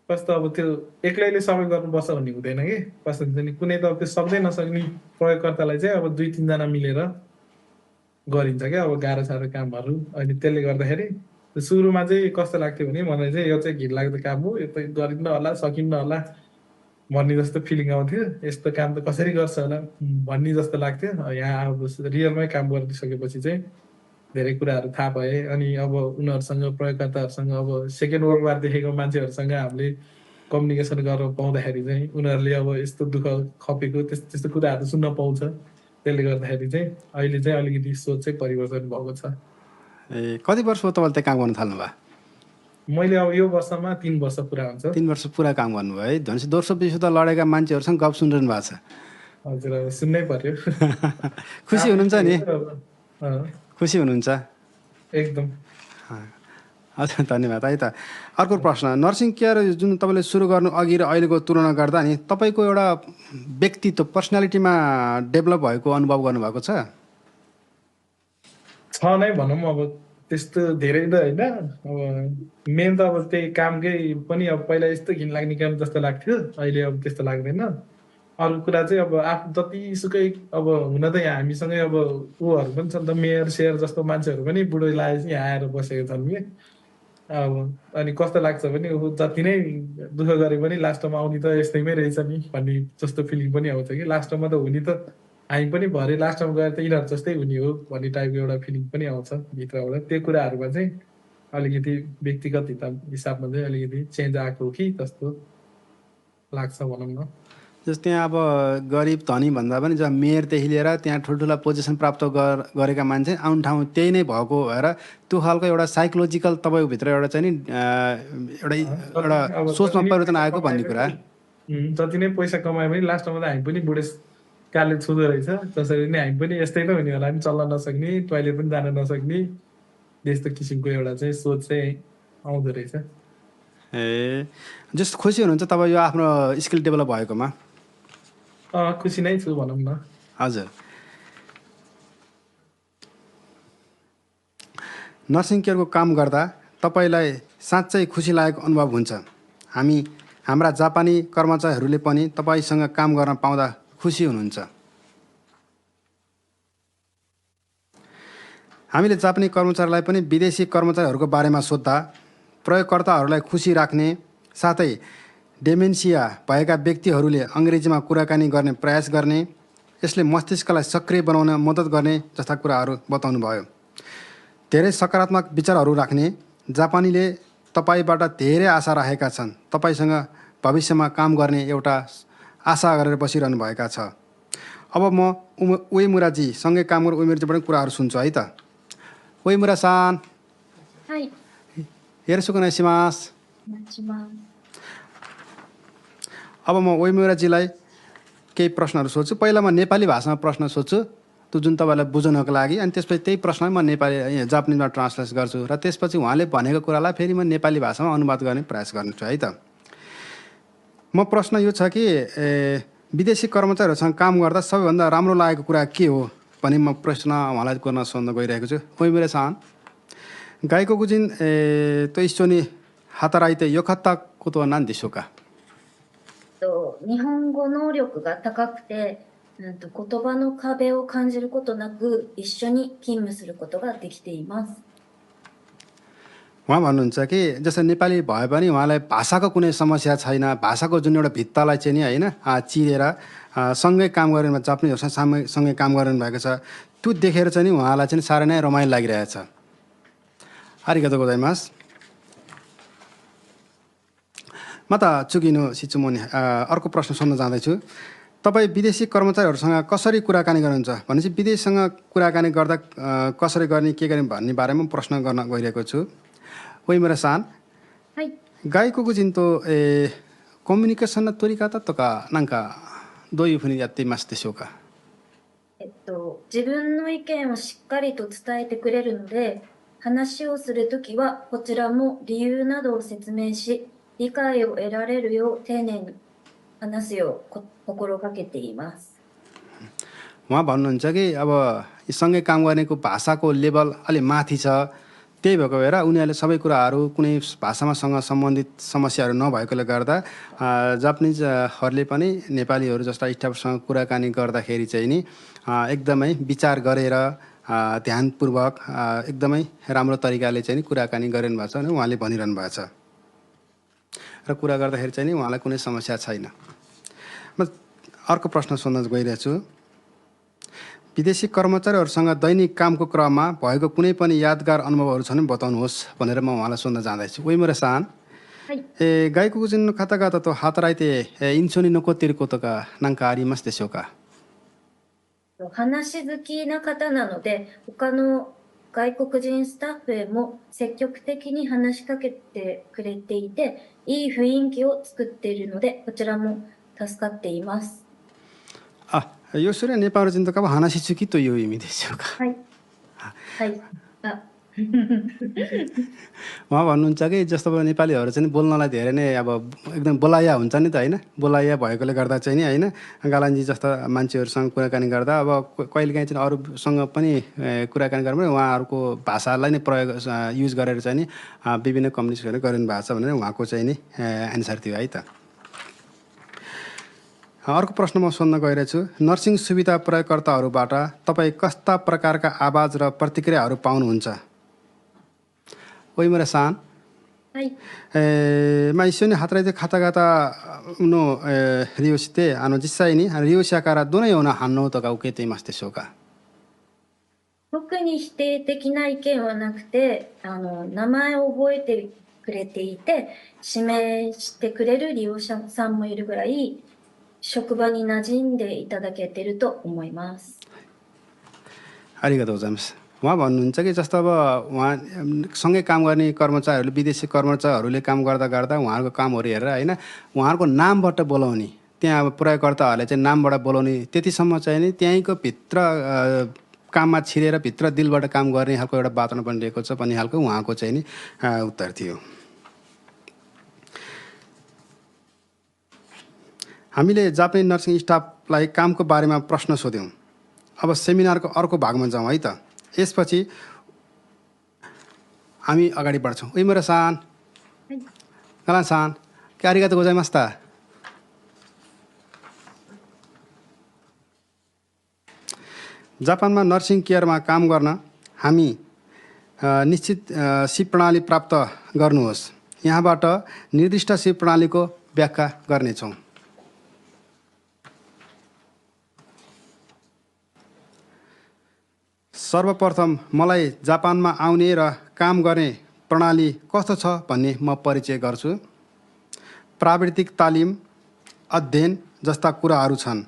कस्तो अब त्यो एक्लैले सबै गर्नुपर्छ भन्ने हुँदैन कि। कस्तो हुन्छ नि, कुनै त अब त्यो सक्दै नसक्ने प्रयोगकर्तालाई चाहिँ अब 2-3 जना मिलेर गरिन्छ क्या अब गाह्रो साह्रो कामहरू। अनि त्यसले गर्दाखेरि सुरुमा चाहिँ कस्तो लाग्थ्यो भने मलाई चाहिँ यो चाहिँ घिनलाग्दो काम हो, यो त गरिन्न होला, सकिन्न होला भन्ने जस्तो फिलिङ आउँथ्यो। यस्तो काम त कसरी गर्छ होला भन्ने जस्तो लाग्थ्यो। यहाँ अब रियलमै काम गरिसकेपछि चाहिँ धेरै कुराहरू थाहा भए। अनि अब उनीहरूसँग प्रयोगकर्ताहरूसँग अब सेकेन्ड वर्ल्ड वार देखेको मान्छेहरूसँग हामीले कम्युनिकेसन गर्न पाउँदाखेरि चाहिँ उनीहरूले अब यस्तो दुःख खपेको त्यस्तो कुराहरू सुन्न पाउँछ। त्यसले गर्दाखेरि चाहिँ अहिले चाहिँ अलिकति सोच चाहिँ परिवर्तन भएको छ। ए कति वर्ष भयो तपाईँले त्यो काम गर्न थाल्नुभयो? मैले अब यो वर्षमा 3 वर्ष पुरा हुन्छ। 3 वर्ष पुरा काम गर्नुभयो है। भनेपछि दोस्रो विश्वयुद्ध लडेका मान्छेहरूसँग गफ सुनिरहनु भएको छ। हजुर, अब सुन्नै पर्यो। खुसी हुनुहुन्छ नि? अँ, खुसी हुनुहुन्छ? एकदम। हजुर धन्यवाद है त। अर्को प्रश्न, नर्सिङ केयर जुन तपाईँले सुरु गर्नु अघि र अहिलेको तुलना गर्दा नि तपाईँको एउटा व्यक्तित्व पर्सनालिटीमा डेभलप भएको अनुभव गर्नुभएको छ? नै भनौँ। अब त्यस्तो धेरै त होइन। अब मेन त अब त्यही कामकै पनि अब पहिला यस्तो घिनलाग्ने काम जस्तो लाग्थ्यो, अहिले अब त्यस्तो लाग्दैन। अरू कुरा चाहिँ अब आफू जतिसुकै अब हुन त यहाँ हामीसँगै अब ऊहरू पनि छन् त, मेयर सेयर जस्तो मान्छेहरू पनि बुढो लागेपछि यहाँ आएर बसेको छन् कि। अब अनि कस्तो लाग्छ भने ऊ जति नै दुःख गरे पनि लास्टमा आउने त यस्तैमै रहेछ नि भन्ने जस्तो फिलिङ पनि आउँछ कि। लास्टमा त हुने त हामी पनि भरे लास्टमा गएर त यिनीहरू जस्तै हुने हो भन्ने टाइपको एउटा फिलिङ पनि आउँछ भित्रबाट। त्यो कुराहरूमा चाहिँ अलिकति व्यक्तिगत हिसाबमा चाहिँ अलिकति चेन्ज आएको हो कि जस्तो लाग्छ भनौँ न। जस्तो त्यहाँ अब गरिब धनी भन्दा पनि जहाँ मेयरदेखि लिएर त्यहाँ ठुल्ठुला पोजिसन प्राप्त गरेका मान्छे आउने ठाउँ त्यही नै भएको भएर त्यो खालको एउटा साइकोलोजिकल तपाईँको भित्र एउटा चाहिँ नि एउटा सोचमा परिवर्तन आएको भन्ने कुरा। जति नै पैसा कमायो भने लास्टमा त हामी पनि बुढेसकालले छुँदो रहेछ। जसरी नै हामी पनि यस्तै नै हुने होला नि, चल्न नसक्ने, टोइलेट पनि जान नसक्ने, त्यस्तो किसिमको एउटा चाहिँ सोच चाहिँ आउँदो रहेछ। ए जस्तो खुसी हुनुहुन्छ तपाईँ यो आफ्नो स्किल डेभलप भएकोमा? खुसी नै छु भनौँ न। हजुर। नर्सिङ केयरको काम गर्दा तपाईँलाई साँच्चै खुसी लागेको अनुभव हुन्छ? हाम्रा जापानी कर्मचारीहरूले पनि तपाईँसँग काम गर्न पाउँदा खुसी हुनुहुन्छ? हामीले जापानी कर्मचारीलाई पनि विदेशी कर्मचारीहरूको बारेमा सोद्धा प्रयोगकर्ताहरूलाई खुसी राख्ने साथै डेमेन्सिया भएका व्यक्तिहरूले अङ्ग्रेजीमा कुराकानी गर्ने प्रयास गर्ने, यसले मस्तिष्कलाई सक्रिय बनाउन मद्दत गर्ने जस्ता कुराहरू बताउनु भयो। धेरै सकारात्मक विचारहरू राख्ने जापानीले तपाईँबाट धेरै आशा राखेका छन्। तपाईँसँग भविष्यमा काम गर्ने एउटा आशा गरेर बसिरहनु भएका छ। अब म उएमुराजी सँगै काम गर्ने उमेरजीबाट कुराहरू सुन्छु है त। उएमुरा-सान, はい、よろしくお願いします。お願いします。 अब म उएमुराजीलाई केही प्रश्नहरू सोध्छु। पहिला म नेपाली भाषामा प्रश्न सोध्छु, त्यो जुन तपाईँलाई बुझ्नको लागि, अनि त्यसपछि त्यही प्रश्नलाई म नेपाली जापानिजमा ट्रान्सलेट गर्छु र त्यसपछि उहाँले भनेको कुरालाई फेरि म नेपाली भाषामा अनुवाद गर्ने प्रयास गर्छु है त। म प्रश्न यो छ कि विदेशी कर्मचारीहरूसँग काम गर्दा सबैभन्दा राम्रो लागेको कुरा के हो भने म प्रश्न उहाँलाई गर्न सोध्न गइरहेको छु। उएमुरा-सान, 外国人、と一緒に働いてよかったことは何でしょうか？日本語能力が高くて、言葉の壁を感じることなく一緒に勤務することができています。 उहाँ भन्नुहुन्छ कि जस्तै नेपाली भए पनि उहाँलाई भाषाको कुनै समस्या छैन। भाषाको जुन एउटा भित्तालाई चाहिँ नि होइन चिरेर सँगै काम गरेर जापानिजहरूसँग सँगै काम गरिरहनु भएको छ। त्यो देखेर चाहिँ नि उहाँलाई चाहिँ साह्रै नै रमाइलो लागिरहेछ। आरिगातो गोजाइमास। म त चुकिनु सिचुमोनी अर्को प्रश्न सोध्न जाँदैछु। तपाईँ विदेशी कर्मचारीहरूसँग कसरी कुराकानी गर्नुहुन्छ भनेपछि विदेशसँग कुराकानी गर्दा कसरी गर्ने के गर्ने भन्ने बारेमा प्रश्न गर्न गइरहेको छु। उएमुरा-सान, はい、外国人と、コミュニケーションの取り方とかなんかどういうふうにやっていますでしょうか？自分の意見をしっかりと伝えてくれるので、話をするときは、こちらも理由などを説明し、理解を得られるよう丁寧に話すよう心がけています。 उहाँ भन्नुहुन्छ कि अब सँगै काम गर्नेको भाषाको लेभल अलि माथि छ, त्यही भएको भएर उनीहरूले सबै कुराहरू कुनै भाषामासँग सम्बन्धित समस्याहरू नभएकोले गर्दा जापानिजहरूले पनि नेपालीहरू जस्ता स्टाफसँग कुराकानी गर्दाखेरि चाहिँ नि एकदमै विचार गरेर ध्यानपूर्वक एकदमै राम्रो तरिकाले चाहिँ नि कुराकानी गरिरहनु भएको छ भने उहाँले भनिरहनु भएको छ र कुरा गर्दाखेरि चाहिँ नि उहाँलाई कुनै समस्या छैन। म अर्को प्रश्न सोध्न गइरहेछु। विदेशी कर्मचारीहरूसँग दैनिक कामको क्रममा भएको कुनै पनि यादगार अनुभवहरू छन् बताउनुहोस् भनेर म उहाँलाई सोध्न जाँदैछु। उइमुरे-सान, はい。外国人の方々と働いて印象に残っていることが何かありますでしょうか？話好きな方なので、他の外国人スタッフへも積極的に話しかけてくれていて、いい雰囲気を作っているので、こちらも助かっています。よそれはネパール人とかは話し好きという意味でしょうか？はい。はい。उहाँ भन्नुहुन्छ कि जस्तो अब नेपालीहरू चाहिँ बोल्नलाई धेरै नै अब एकदम बोलाया हुन्छ नि त होइन, बोलाया भएकोले गर्दा चाहिँ नि होइन, गालान्जी जस्ता मान्छेहरूसँग कुराकानी गर्दा अब कहिलेकाहीँ चाहिँ अरूसँग पनि कुराकानी गर्दा उहाँहरूको भाषालाई नै प्रयोग युज गरेर चाहिँ नि विभिन्न कम्युनिकेसनहरू गरिनु भएको छ भनेर उहाँको चाहिँ नि एन्सर थियो है त। अर्को प्रश्न म सोध्न गइरहेछु। नर्सिङ सुविधा प्रयोगकर्ताहरूबाट तपाईँ कस्ता प्रकारका आवाज र प्रतिक्रियाहरू पाउनुहुन्छ? Oimura-san, はい。一緒に働いている方々の利用して、実際に利用者からどのような反応とか受けていますでしょうか？特に否定的な意見はなくて、名前を覚えてくれていて、指名してくれる利用者さんもいるぐらい、職場に馴染んでいただけていると思います。ありがとうございます。उहाँ भन्नुहुन्छ कि जस्तो अब उहाँ सँगै काम गर्ने कर्मचारीहरूले विदेशी कर्मचारीहरूले काम गर्दा गर्दा उहाँहरूको कामहरू हेरेर होइन उहाँहरूको नामबाट बोलाउने, त्यहाँ अब प्रयोगकर्ताहरूले चाहिँ नामबाट बोलाउने, त्यतिसम्म चाहिँ नि त्यहीँको भित्र काममा छिरेर भित्र दिलबाट काम गर्ने खालको एउटा वातावरण बनिरहेको छ भन्ने खालको उहाँको चाहिँ नि उत्तर थियो। हामीले जापानी नर्सिङ स्टाफलाई कामको बारेमा प्रश्न सोध्यौँ। अब सेमिनारको अर्को भागमा जाउँ है त। यसपछि हामी अगाडि बढ्छौँ। उइमुरा-सान, गालान-सान, आरिगातो गोजाइमास्ता। जापानमा नर्सिङ केयरमा काम गर्न हामी निश्चित सिप प्रणाली प्राप्त गर्नुहोस्। यहाँबाट निर्दिष्ट सिप प्रणालीको व्याख्या गर्नेछौँ। सर्वप्रथम मलाई जापानमा आउने र काम गर्ने प्रणाली कस्तो छ भन्ने म परिचय गर्छु। प्राविधिक तालिम, अध्ययन जस्ता कुराहरू छन्।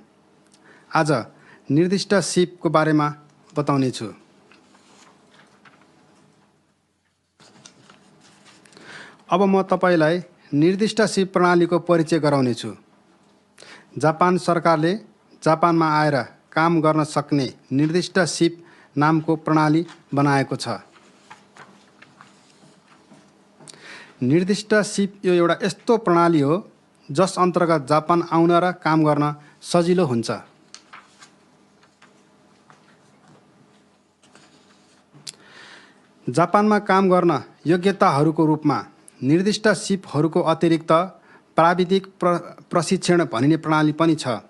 आज निर्दिष्ट सिपको बारेमा बताउने छु। अब म तपाईलाई निर्दिष्ट सिप प्रणालीको परिचय गराउने छु। जापान सरकारले जापानमा आएर काम गर्न सक्ने निर्दिष्ट सिप नामको प्रणाली बनाएको छ। निर्दिष्ट सिप यो एउटा यस्तो प्रणाली हो जस अन्तर्गत जापान आउन र काम गर्न सजिलो हुन्छ। जापानमा काम गर्न योग्यताहरूको रूपमा निर्दिष्ट सिपहरूको अतिरिक्त प्राविधिक प्रशिक्षण भनिने प्रणाली पनि छ।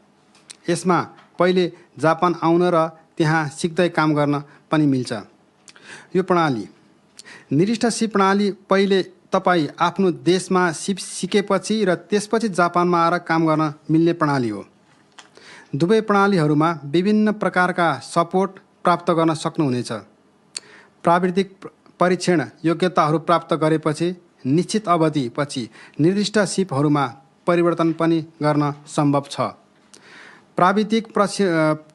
यसमा पहिले जापान आउन र त्यहाँ सिक्दै काम गर्न पनि मिल्छ। यो प्रणाली निर्दिष्ट सिप प्रणाली पहिले तपाईँ आफ्नो देशमा सिप सिकेपछि र त्यसपछि जापानमा आएर काम गर्न मिल्ने प्रणाली हो। दुवै प्रणालीहरूमा विभिन्न प्रकारका सपोर्ट प्राप्त गर्न सक्नुहुनेछ। प्राविधिक परीक्षण योग्यताहरू प्राप्त गरेपछि निश्चित अवधिपछि निर्दिष्ट सिपहरूमा परिवर्तन पनि गर्न सम्भव छ। प्राविधिक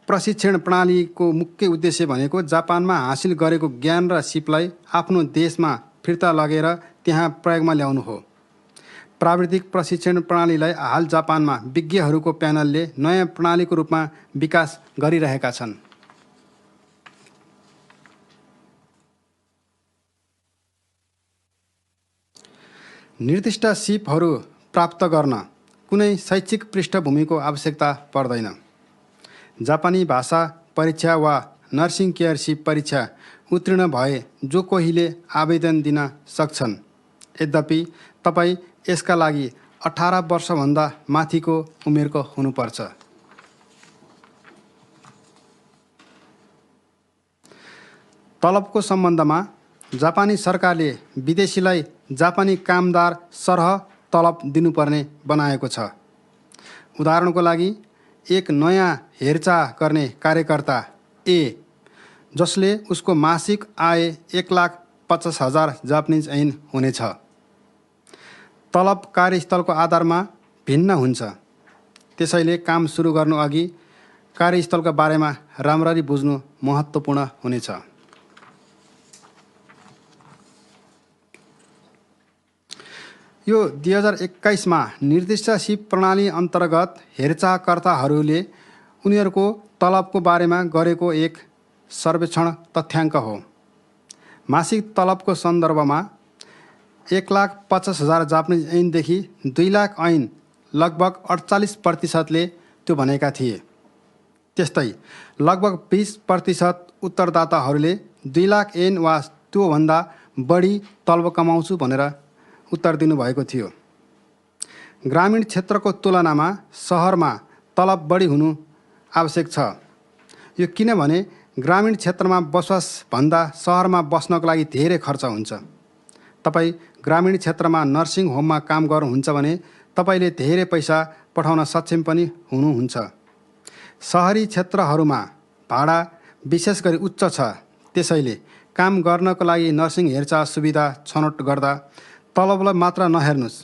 प्रशिक्षण प्रणालीको मुख्य उद्देश्य भनेको जापानमा हासिल गरेको ज्ञान र सिपलाई आफ्नो देशमा फिर्ता लगेर त्यहाँ प्रयोगमा ल्याउनु हो। प्राविधिक प्रशिक्षण प्रणालीलाई हाल जापानमा विज्ञहरूको प्यानलले नयाँ प्रणालीको रूपमा विकास गरिरहेका छन्। निर्दिष्ट सिपहरू प्राप्त गर्न कुनै शैक्षिक पृष्ठभूमिको आवश्यकता पर्दैन। जापानी भाषा परीक्षा वा नर्सिङ केयर सिप परीक्षा उत्तीर्ण भए जो कोहीले आवेदन दिन सक्छन्। यद्यपि तपाईँ यसका लागि 18 वर्षभन्दा माथिको उमेरको हुनुपर्छ। तलबको सम्बन्धमा जापानी सरकारले विदेशीलाई जापानी कामदार सरह तलब दिनुपर्ने बनाएको छ। उदाहरणको लागि एक नयाँ हेरचाह गर्ने कार्यकर्ता ए जसले उसको मासिक आय 1,50,000 जापानिज ऐन हुनेछ। तलब कार्यस्थलको आधारमा भिन्न हुन्छ। त्यसैले काम सुरु गर्नुअघि कार्यस्थलका बारेमा राम्ररी बुझ्नु महत्त्वपूर्ण हुनेछ। यो 2021 मा निर्दिष्ट सिप प्रणाली अन्तर्गत हेरचाहकर्ताहरूले उनीहरूको तलबको बारेमा गरेको एक सर्वेक्षण तथ्याङ्क हो। मासिक तलबको सन्दर्भमा 1,50,000 जापानिज ऐनदेखि 2 लाख ऐन लगभग 48%ले त्यो भनेका थिए। त्यस्तै लगभग 20% उत्तरदाताहरूले 2 लाख ऐन वा त्योभन्दा बढी तलब कमाउँछु भनेर उत्तर दिनुभएको थियो। ग्रामीण क्षेत्रको तुलनामा सहरमा तलब बढी हुनु आवश्यक छ। यो किनभने ग्रामीण क्षेत्रमा बसोबासभन्दा सहरमा बस्नको लागि धेरै खर्च हुन्छ। तपाईँ ग्रामीण क्षेत्रमा नर्सिङ होममा काम गर्नुहुन्छ भने तपाईँले धेरै पैसा पठाउन सक्षम पनि हुनुहुन्छ। सहरी क्षेत्रहरूमा भाडा विशेष गरी उच्च छ। त्यसैले काम गर्नको लागि नर्सिङ हेरचाह सुविधा छनौट गर्दा तलबलाई मात्र नहेर्नुहोस्,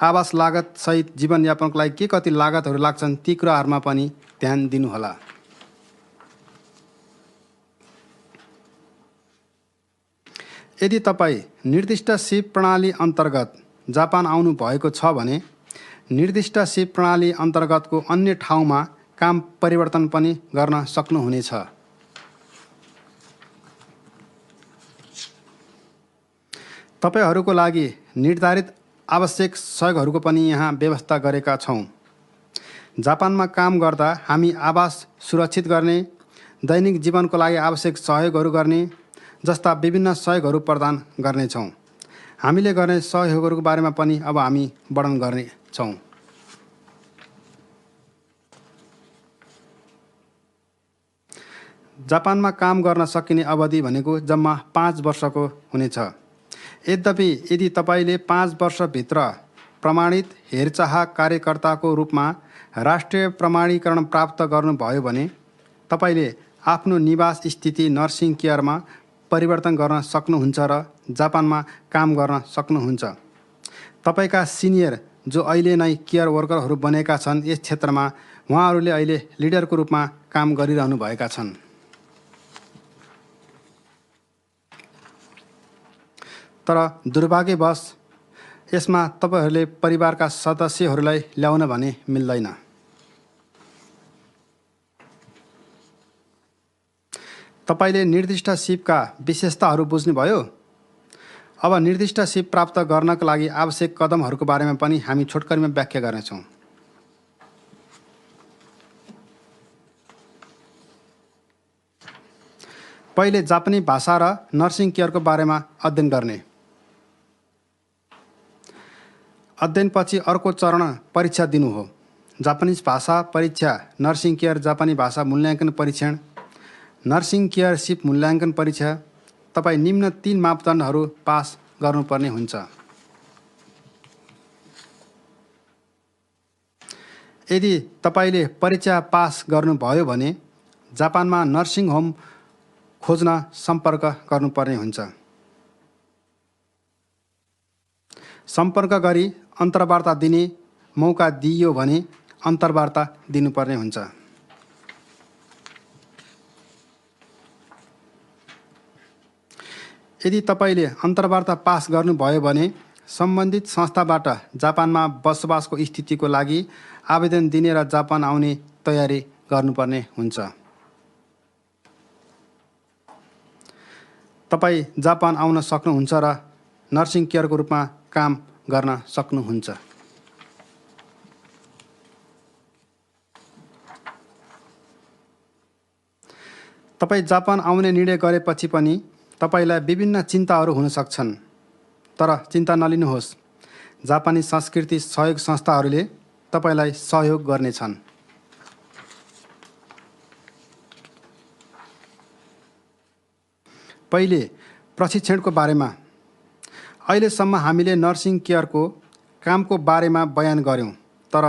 आवास लागत सहित जीवनयापनको लागि के कति लागतहरू लाग्छन् ती कुराहरूमा पनि ध्यान दिनुहोला। यदि तपाईँ निर्दिष्ट सिप प्रणाली अन्तर्गत जापान आउनु भएको छ भने निर्दिष्ट सिप प्रणाली अन्तर्गतको अन्य ठाउँमा काम परिवर्तन पनि गर्न सक्नुहुनेछ। तपाईहरूको लागि निर्धारित आवश्यक सहयोगहरूको पनि यहाँ व्यवस्था गरेका छौँ। जापानमा काम गर्दा हामी आवास सुरक्षित गर्ने, दैनिक जीवनको लागि आवश्यक सहयोगहरू गर्ने जस्ता विभिन्न सहयोगहरू प्रदान गर्नेछौँ। हामीले गर्ने सहयोगहरूको बारेमा पनि अब हामी वर्णन गर्नेछौँ। जापानमा काम गर्न सकिने अवधि भनेको जम्मा 5 वर्षको हुनेछ। यद्यपि यदि तपाईँले 5 वर्षभित्र प्रमाणित हेरचाह कार्यकर्ताको रूपमा राष्ट्रिय प्रमाणीकरण प्राप्त गर्नुभयो भने तपाईँले आफ्नो निवास स्थिति नर्सिङ केयरमा परिवर्तन गर्न सक्नुहुन्छ र जापानमा काम गर्न सक्नुहुन्छ। तपाईँका सिनियर जो अहिले नै केयर वर्करहरू बनेका छन् यस क्षेत्रमा उहाँहरूले अहिले लिडरको रूपमा काम गरिरहनु भएका छन्। तर दुर्भाग्यवश यसमा तपाईहरूले परिवारका सदस्यहरूलाई ल्याउन भने मिल्दैन। तपाईँले निर्दिष्ट सिपका विशेषताहरू बुझ्नुभयो। अब निर्दिष्ट सिप प्राप्त गर्नका लागि आवश्यक कदमहरूको बारेमा पनि हामी छोटकरीमा व्याख्या गर्नेछौँ। पहिले जापानी भाषा र नर्सिङ केयरको बारेमा अध्ययन गर्ने। अध्ययनपछि अर्को चरण परीक्षा दिनु हो। जापानिज भाषा परीक्षा, नर्सिङ केयर जापानी भाषा मूल्याङ्कन परीक्षण, नर्सिङ केयर सिप मूल्याङ्कन परीक्षा। तपाईँ निम्न 3 मापदण्डहरू पास गर्नुपर्ने हुन्छ। यदि तपाईँले परीक्षा पास गर्नुभयो भने जापानमा नर्सिङ होम खोज्न सम्पर्क गर्नुपर्ने हुन्छ। सम्पर्क गरी अन्तर्वार्ता दिने मौका दिइयो भने अन्तर्वार्ता दिनुपर्ने हुन्छ। यदि तपाईँले अन्तर्वार्ता पास गर्नुभयो भने सम्बन्धित संस्थाबाट जापानमा बसोबासको स्थितिको लागि आवेदन दिने र जापान आउने तयारी गर्नुपर्ने हुन्छ। तपाईँ जापान आउन सक्नुहुन्छ र नर्सिङ केयरको रूपमा काम गर्न सक्नुहुन्छ। तपाईँ जापान आउने निर्णय गरेपछि पनि तपाईलाई विभिन्न चिन्ताहरू हुन सक्छन्, तर चिन्ता नलिनुहोस्। जापानी संस्कृति सहयोग संस्थाहरूले तपाईलाई सहयोग गर्नेछन्। पहिले प्रशिक्षणको बारेमा। अहिलेसम्म हामीले नर्सिङ केयरको कामको बारेमा बयान गऱ्यौँ, तर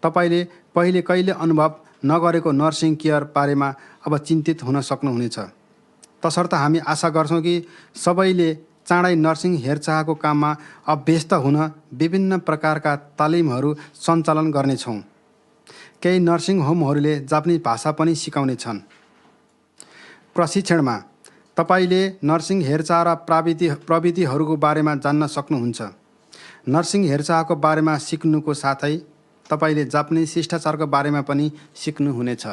तपाईले पहिले कहिले अनुभव नगरेको नर्सिङ केयर बारेमा अब चिन्तित हुन सक्नुहुनेछ। तसर्थ हामी आशा गर्छौँ कि सबैले चाँडै नर्सिङ हेरचाहको काममा अभ्यस्त हुन विभिन्न प्रकारका तालिमहरू सञ्चालन गर्नेछौँ। केही नर्सिङ होमहरूले जापानी भाषा पनि सिकाउनेछन्। प्रशिक्षणमा तपाईले नर्सिङ हेरचाह र प्रविधिहरूको बारेमा जान्न सक्नुहुन्छ। नर्सिङ हेरचाहको बारेमा सिक्नुको साथै तपाईले जापानी शिष्टाचारको बारेमा पनि सिक्नुहुनेछ।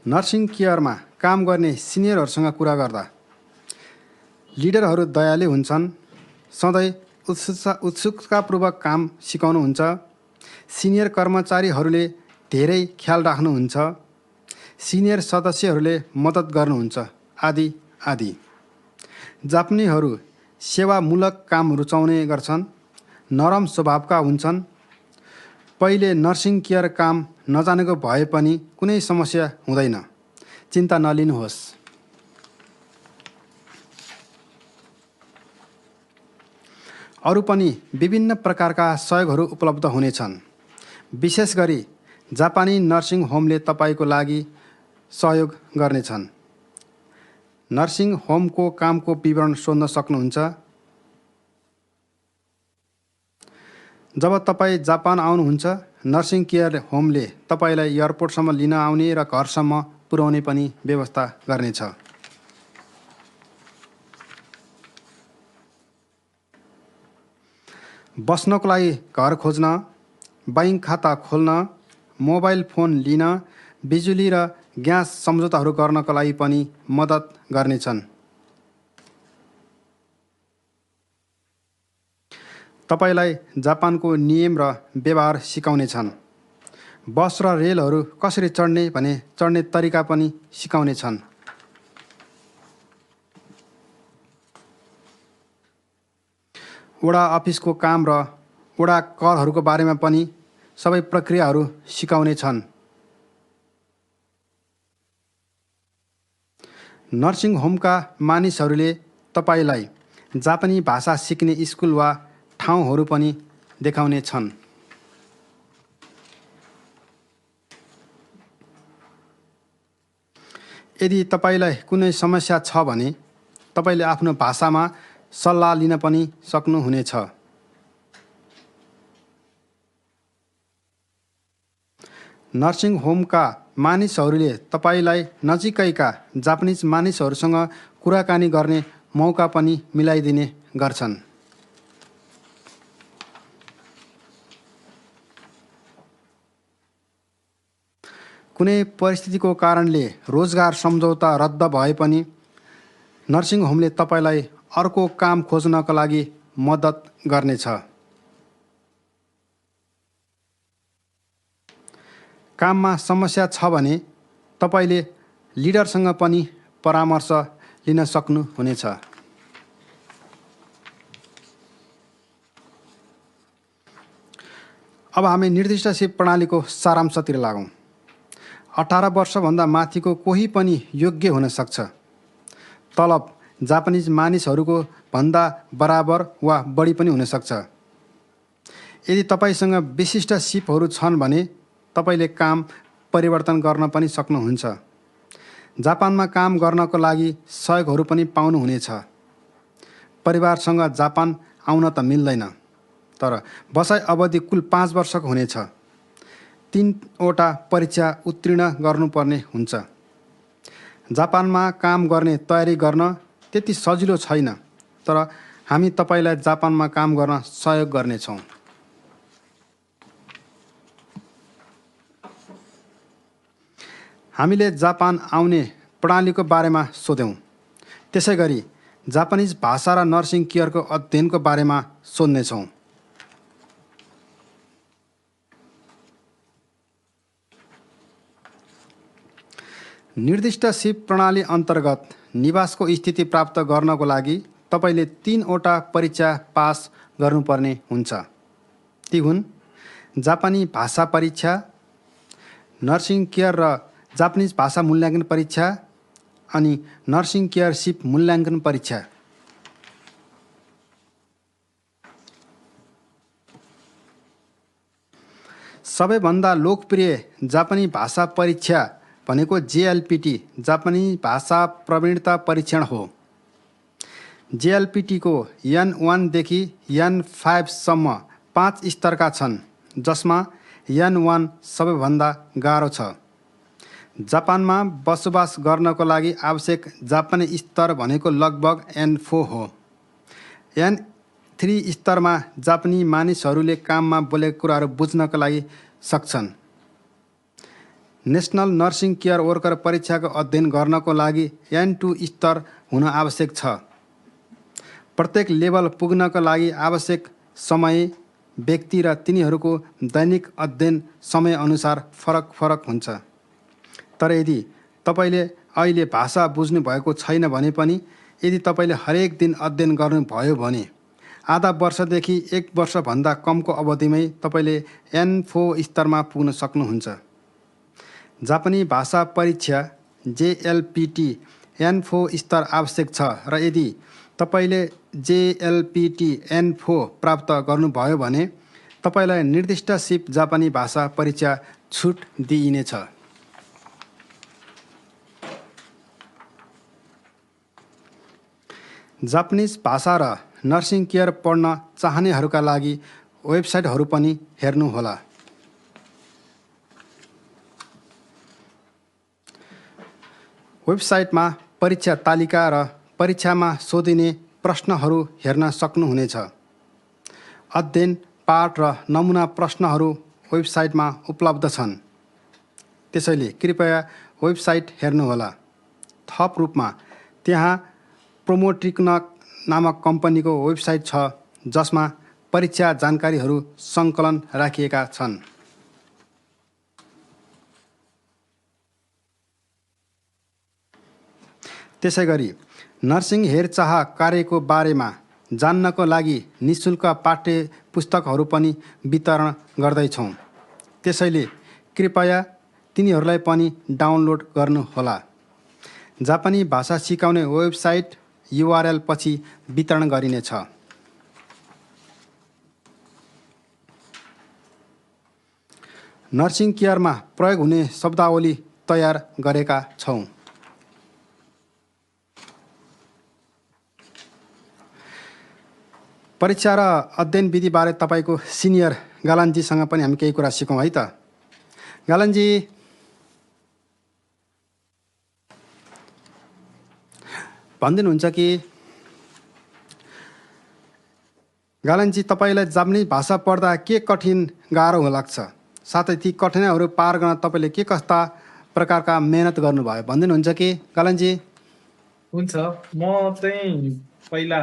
नर्सिङ केयरमा काम गर्ने सिनियरहरूसँग कुरा गर्दा लिडरहरू दयालु हुन्छन्, सधैँ उत्सुकतापूर्वक काम सिकाउनुहुन्छ, सिनियर कर्मचारीहरूले धेरै ख्याल राख्नुहुन्छ, सिनियर सदस्यहरूले मद्दत गर्नुहुन्छ, आदि आदि। जापानीहरू सेवामूलक काम रुचाउने गर्छन्, नरम स्वभावका हुन्छन्। पहिले नर्सिङ केयर काम नजानेको भए पनि कुनै समस्या हुँदैन, चिन्ता नलिनुहोस्। अरू पनि विभिन्न प्रकारका सहयोगहरू उपलब्ध हुनेछन्। विशेष गरी जापानी नर्सिङ होमले तपाईको लागि सहयोग गर्नेछन्। नर्सिङ होमको कामको विवरण सोध्न सक्नुहुन्छ। जब तपाईँ जापान आउनुहुन्छ, नर्सिङ केयर होमले तपाईलाई एयरपोर्टसम्म लिन आउने र घरसम्म पुर्याउने पनि व्यवस्था गर्नेछ। बस्नको लागि घर खोज्न, बैंक खाता खोल्न, मोबाइल फोन लिन, बिजुली र ग्यास सम्झौताहरू गर्नका लागि पनि मद्दत गर्नेछन्। तपाईलाई जापानको नियम र व्यवहार सिकाउनेछन्। बस र रेलहरू कसरी चढ्ने भने चढ्ने तरिका पनि सिकाउनेछन्। वडा अफिसको काम र वडा करहरूको बारेमा पनि सबै प्रक्रियाहरू सिकाउनेछन्। नर्सिङ होमका मानिसहरूले तपाईलाई जापानी भाषा सिक्ने स्कुल वा ठाउँहरू पनि देखाउनेछन्। यदि तपाईलाई कुनै समस्या छ भने तपाईले आफ्नो भाषामा सल्लाह लिन पनि सक्नुहुनेछ। नर्सिङ होमका मानिसहरूले तपाईलाई नजिकैका जापानिज मानिसहरूसँग कुराकानी गर्ने मौका पनि मिलाइदिने गर्छन्। कुनै परिस्थितिको कारणले रोजगार सम्झौता रद्द भए पनि नर्सिङ होमले तपाईलाई अर्को काम खोज्नका लागि मद्दत गर्नेछ। काममा समस्या छ भने तपाईले लिडरसँग पनि परामर्श लिन सक्नुहुनेछ। अब हामी निर्दिष्ट सिप प्रणालीको सारांशतिर लागौँ। 18 वर्षभन्दा माथिको कोही पनि योग्य हुन सक्छ। तलब जापानिज मानिसहरूको भन्दा बराबर वा बढी पनि हुन सक्छ। यदि तपाईसँग विशिष्ट सिपहरू छन् भने तपाईले काम परिवर्तन गर्न पनि सक्नुहुन्छ। जापानमा काम गर्नको लागि सहयोगहरू पनि पाउनुहुनेछ। परिवारसँग जापान आउन त मिल्दैन, तर बसाइ अवधि कुल 5 वर्षको हुनेछ। 3वटा परीक्षा उत्तीर्ण गर्नुपर्ने हुन्छ। जापानमा काम गर्ने तयारी गर्न त्यति सजिलो छैन, तर हामी तपाईलाई जापानमा काम गर्न सहयोग गर्नेछौँ। हामीले जापान आउने प्रणालीको बारेमा सोध्यौँ। त्यसै गरी जापानिज भाषा र नर्सिङ केयरको अध्ययनको बारेमा सोध्नेछौँ। निर्दिष्ट सिप प्रणाली अन्तर्गत निवासको स्थिति प्राप्त गर्नको लागि तपाईँले 3वटा परीक्षा पास गर्नुपर्ने हुन्छ। ती हुन् जापानी भाषा परीक्षा, नर्सिङ केयर र जापानिज भाषा मूल्याङ्कन परीक्षा अनि नर्सिङ केयर सिप मूल्याङ्कन परीक्षा। सबैभन्दा लोकप्रिय जापानी भाषा परीक्षा भनेको JLPT जापानी भाषा प्रवीणता परीक्षण हो। JLPT को N1 देखि N5 सम्म 5 स्तरका छन्, जसमा N1 सबैभन्दा गाह्रो छ। जापानमा बसोबास गर्नको लागि आवश्यक जापानी स्तर भनेको लगभग N4 हो। N3 स्तरमा जापानी मानिसहरूले काममा बोलेको कुराहरू बुझ्नका लागि सक्छन्। नेसनल नर्सिङ केयर वर्कर परीक्षाको अध्ययन गर्नको लागि N2 स्तर हुन आवश्यक छ। प्रत्येक लेभल पुग्नका लागि आवश्यक समय व्यक्ति र तिनीहरूको दैनिक अध्ययन समयअनुसार फरक हुन्छ। तर यदि तपाईँले अहिले भाषा बुझ्नु भएको छैन भने पनि यदि तपाईँले हरेक दिन अध्ययन गर्नुभयो भने आधा वर्षदेखि 1 वर्षभन्दा कमको अवधिमै तपाईँले N4 स्तरमा पुग्न सक्नुहुन्छ। जापानी भाषा परीक्षा JLPT N4 स्तर आवश्यक छ र यदि तपाईँले JLPT N4 प्राप्त गर्नुभयो भने तपाईँलाई निर्दिष्ट सिप जापानी भाषा परीक्षा छुट दिइनेछ। जापानिज भाषा र नर्सिङ केयर पढ्न चाहनेहरूका लागि वेबसाइटहरू पनि हेर्नुहोला। वेबसाइटमा परीक्षा तालिका र परीक्षामा सोधिने प्रश्नहरू हेर्न सक्नुहुनेछ। अध्ययन पाठ र नमुना प्रश्नहरू वेबसाइटमा उपलब्ध छन्, त्यसैले कृपया वेबसाइट हेर्नुहोला। थप रूपमा त्यहाँ प्रोमोट्रिक नामक कम्पनीको वेबसाइट छ जसमा परीक्षा जानकारीहरू सङ्कलन राखिएका छन्। त्यसैगरी नर्सिङ हेरचाह कार्यको बारेमा जान्नको लागि निःशुल्क पाठ्य पुस्तकहरू पनि वितरण गर्दैछौँ, त्यसैले कृपया तिनीहरूलाई पनि डाउनलोड गर्नुहोला। जापानी भाषा सिकाउने वेबसाइट URL पछि वितरण गरिनेछ। नर्सिङ केयरमा प्रयोग हुने शब्दावली तयार गरेका छौँ। परीक्षा र अध्ययन विधिबारे तपाईँको सिनियर गालानजीसँग पनि हामी केही कुरा सिकौँ है त। गालानजी, भनिदिनुहुन्छ कि गालानजी तपाईँलाई जापानिज भाषा पढ्दा के कठिन गाह्रो लाग्छ, साथै ती कठिनाइहरू पार गर्न तपाईँले के कस्ता प्रकारका मेहनत गर्नुभयो भनिदिनुहुन्छ कि गालानजी? हुन्छ। म चाहिँ पहिला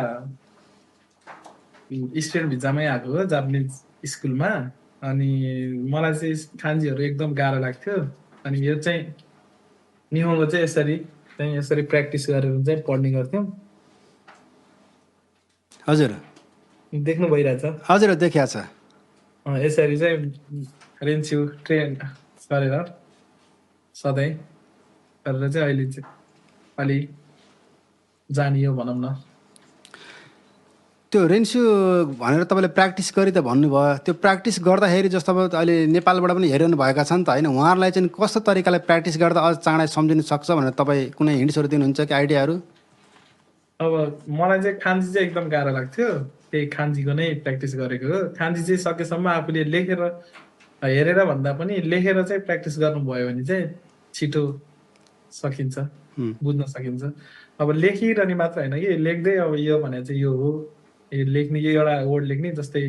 स्टुडेन्ट भिजामै आएको हो जापानिज स्कुलमा। अनि मलाई चाहिँ खान्जीहरू एकदम गाह्रो लाग्थ्यो। अनि यो चाहिँ निहोङ्गो चाहिँ यसरी प्र्याक्टिस गरेर चाहिँ पढ्ने गर्थ्यौँ। हजुर, देख्नु भइरहेछ? हजुर देखिया छ। यसरी चाहिँ रेन्स्यु ट्रेन गरेर सधैँ गरेर चाहिँ अहिले चाहिँ अलि जानियो भनौँ न। त्यो रेन्स्यु भनेर तपाईँले प्र्याक्टिस गरी त भन्नुभयो, त्यो प्र्याक्टिस गर्दाखेरि जस्तो अब अहिले नेपालबाट पनि हेरिरहनु भएका छन् त होइन, उहाँहरूलाई चाहिँ कस्तो तरिकाले प्र्याक्टिस गर्दा अझ चाँडै सम्झिन सक्छ भनेर तपाईँ कुनै हिन्ट्सहरू दिनुहुन्छ कि आइडियाहरू? अब मलाई चाहिँ खान्जी चाहिँ एकदम गाह्रो लाग्थ्यो, त्यही खान्जीको नै प्र्याक्टिस गरेको हो। खान्जी चाहिँ सकेसम्म आफूले लेखेर हेरेर भन्दा पनि लेखेर चाहिँ प्र्याक्टिस गर्नुभयो भने चाहिँ छिटो सकिन्छ, बुझ्न सकिन्छ। अब लेखिरहने मात्र होइन कि लेख्दै अब यो भने चाहिँ यो हो, यो लेख्ने, यो एउटा वर्ड लेख्ने, जस्तै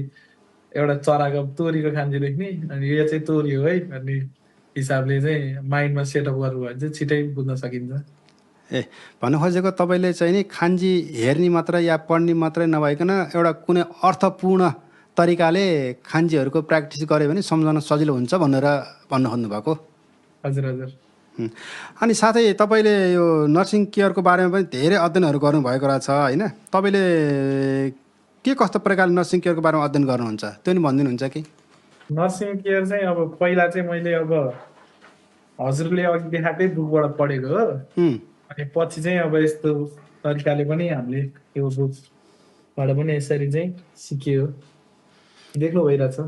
एउटा चराको तोरीको खान्जी लेख्ने, अनि यो चाहिँ तोरी हो है भन्ने हिसाबले चाहिँ माइन्डमा सेटअप गर्नुभयो भने चाहिँ छिटै बुझ्न सकिन्छ। ए भन्नु खोजेको तपाईँले चाहिँ नि खान्जी हेर्ने मात्र या पढ्ने मात्रै नभइकन एउटा कुनै अर्थपूर्ण तरिकाले खान्जीहरूको प्र्याक्टिस गऱ्यो भने सम्झाउन सजिलो हुन्छ भनेर भन्नु खोज्नुभएको। हजुर हजुर। अनि साथै तपाईँले यो नर्सिङ केयरको बारेमा पनि धेरै अध्ययनहरू गर्नुभएको रहेछ होइन? तपाईँले के कस्तो प्रकारले नर्सिङ केयरको बारेमा अध्ययन गर्नुहुन्छ त्यो नि भनिदिनुहुन्छ कि? नर्सिङ केयर चाहिँ अब पहिला चाहिँ मैले अब हजुरले अघि देखाएकै बुकबाट पढेको हो। अनि पछि चाहिँ अब यस्तो तरिकाले पनि हामीले यो बुकबाट पनि यसरी चाहिँ सिकियो, देख्नु भइरहेछ।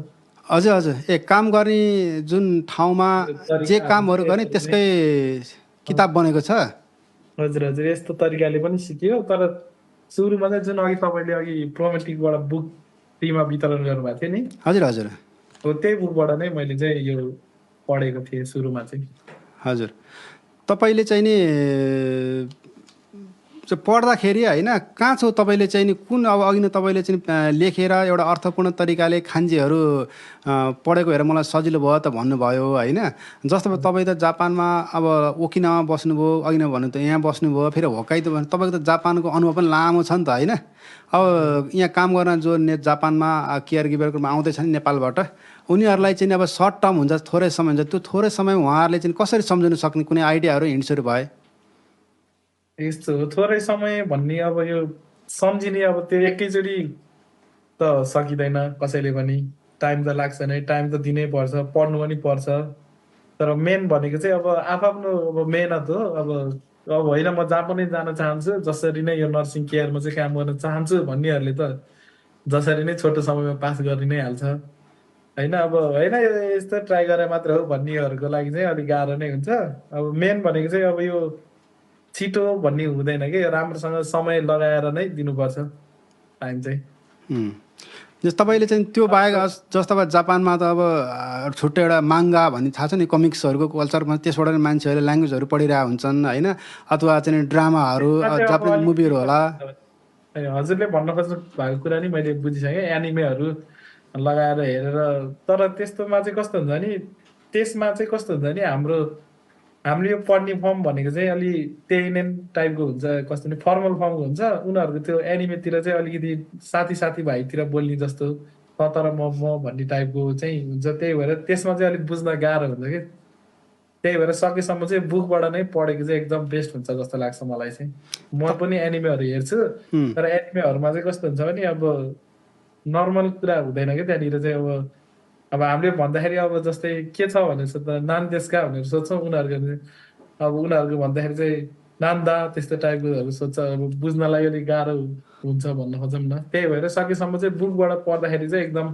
हजुर हजुर। ए काम गर्ने जुन ठाउँमा जे कामहरू गर्ने त्यसकै किताब बनेको छ? हजुर हजुर, यस्तो तरिकाले पनि सिकियो। तर सुरुमा चाहिँ जुन अघि तपाईँले अघि प्रोमेटिकबाट बुक फ्रीमा वितरण गर्नुभएको थियो नि, हजुर हजुर। हो त्यही बुकबाट नै मैले चाहिँ यो पढेको थिएँ सुरुमा चाहिँ। हजुर। तपाईँले चाहिँ नि पढ्दाखेरि होइन कहाँ छौ तपाईँले चाहिँ नि कुन अब अघि नै तपाईँले चाहिँ लेखेर एउटा अर्थपूर्ण तरिकाले खान्जीहरू पढेको हेरेर मलाई सजिलो भयो त भन्नुभयो होइन? जस्तो तपाईँ त जापानमा अब ओकिनावा बस्नुभयो, अघि नै भन्नु त यहाँ बस्नुभयो, फेरि होक्काइदो भन्नु, तपाईँको त जापानको अनुभव पनि लामो छ नि त होइन? अब यहाँ काम गर्न जो जापानमा केयर गिभरकोमा आउँदैछन् नेपालबाट, उनीहरूलाई चाहिँ अब सर्ट टर्म हुन्छ, थोरै समय हुन्छ, त्यो थोरै समयमा उहाँहरूले चाहिँ कसरी सम्झिन सक्ने कुनै आइडियाहरू हिन्ट्सहरू भए? यस्तो हो, थोरै समय भन्ने अब यो सम्झिने अब त्यो एकैचोटि त सकिँदैन कसैले पनि, टाइम त लाग्छ नै, टाइम त दिनै पर्छ, पढ्नु पनि पर्छ। तर मेन भनेको चाहिँ अब आफ्नो अब मेहनत हो। अब होइन म जहाँ पनि जान चाहन्छु, जसरी नै यो नर्सिङ केयरमा चाहिँ काम गर्न चाहन्छु भन्नेहरूले त जसरी नै छोटो समयमा पास गरि नै हाल्छ होइन? अब होइन यस्तो ट्राई गरे मात्र हो भन्नेहरूको लागि चाहिँ अलिक गाह्रो नै हुन्छ। अब मेन भनेको चाहिँ अब यो छिटो भन्ने हुँदैन कि, राम्रोसँग समय लगाएर नै दिनुपर्छ टाइम चाहिँ। जस्तो तपाईँले चाहिँ त्यो बाहेक जस्तो अब जापानमा त अब छुट्टै एउटा माङ्गा भन्ने थाहा छ नि, कमिक्सहरूको कल्चरमा, त्यसबाट नि मान्छेहरूले ल्याङ्ग्वेजहरू पढिरहेको हुन्छन् होइन? अथवा चाहिँ ड्रामाहरू, जापानिज मुभीहरू होला। हजुरले भन्न खोज्नु भएको कुरा नि मैले बुझिसकेँ, एनिमेहरू लगाएर हेरेर। तर त्यस्तोमा चाहिँ कस्तो हुन्छ नि, त्यसमा चाहिँ कस्तो हुन्छ नि, हामीले यो पढ्ने फर्म भनेको चाहिँ अलि त्यही नै टाइपको हुन्छ, कस्तो नि फर्मल फर्मको हुन्छ। उनीहरूको त्यो एनिमेतिर चाहिँ अलिकति साथी भाइतिर बोल्ने जस्तो तर म भन्ने टाइपको चाहिँ हुन्छ। त्यही भएर त्यसमा चाहिँ अलिक बुझ्न गाह्रो हुन्छ कि, त्यही भएर सकेसम्म चाहिँ बुकबाट नै पढेको चाहिँ एकदम बेस्ट हुन्छ जस्तो लाग्छ मलाई चाहिँ। म पनि एनिमेहरू हेर्छु, तर एनिमेहरूमा चाहिँ कस्तो हुन्छ भने अब नर्मल कुरा हुँदैन कि त्यहाँनिर चाहिँ। अब हामीले भन्दाखेरि अब जस्तै के छ भने त नान देशका भनेर सोध्छौँ, उनीहरूको भन्दाखेरि चाहिँ नान्दा त्यस्तो टाइपकोहरू सोध्छ। अब बुझ्नलाई अलिक गाह्रो हुन्छ भन्न खोजौँ न। त्यही भएर सकेसम्म चाहिँ बुकबाट पढ्दाखेरि चाहिँ एकदम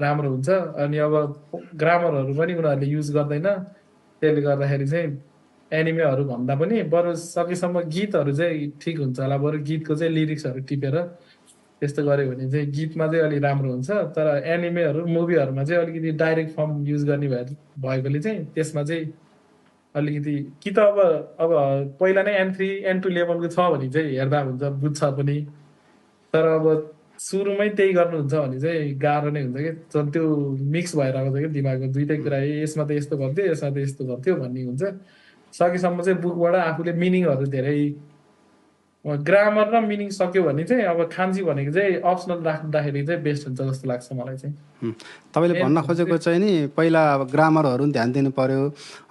राम्रो हुन्छ। अनि अब ग्रामरहरू पनि उनीहरूले युज गर्दैन, त्यसले गर्दाखेरि चाहिँ एनिमेहरू भन्दा पनि बरु सकेसम्म गीतहरू चाहिँ ठिक हुन्छ होला। बरु गीतको चाहिँ लिरिक्सहरू टिपेर त्यस्तो गऱ्यो भने चाहिँ गीतमा चाहिँ अलिक राम्रो हुन्छ। तर एनिमेहरू मुभीहरूमा चाहिँ अलिकति डाइरेक्ट फर्म युज गर्ने भएकोले चाहिँ त्यसमा चाहिँ अलिकति कि त अब पहिला नै N3 N2 लेभलको छ भने चाहिँ हेर्दा हुन्छ, बुझ्छ पनि। तर अब सुरुमै त्यही गर्नुहुन्छ भने चाहिँ गाह्रो नै हुन्छ कि, त्यो मिक्स भएर आउँछ कि दिमागको दुइटै कुरा, यसमा त यस्तो भन्थ्यो, यसमा त यस्तो भन्थ्यो भन्ने हुन्छ। सकेसम्म चाहिँ बुकबाट आफूले मिनिङहरू धेरै, ग्रामर र मिनिङ सक्यो भने चाहिँ अब खान्जी भनेको चाहिँ अप्सनल राख्दाखेरि चाहिँ बेस्ट हुन्छ जस्तो लाग्छ मलाई चाहिँ। तपाईँले भन्न खोजेको चाहिँ नि पहिला अब ग्रामरहरू पनि ध्यान दिनु पऱ्यो,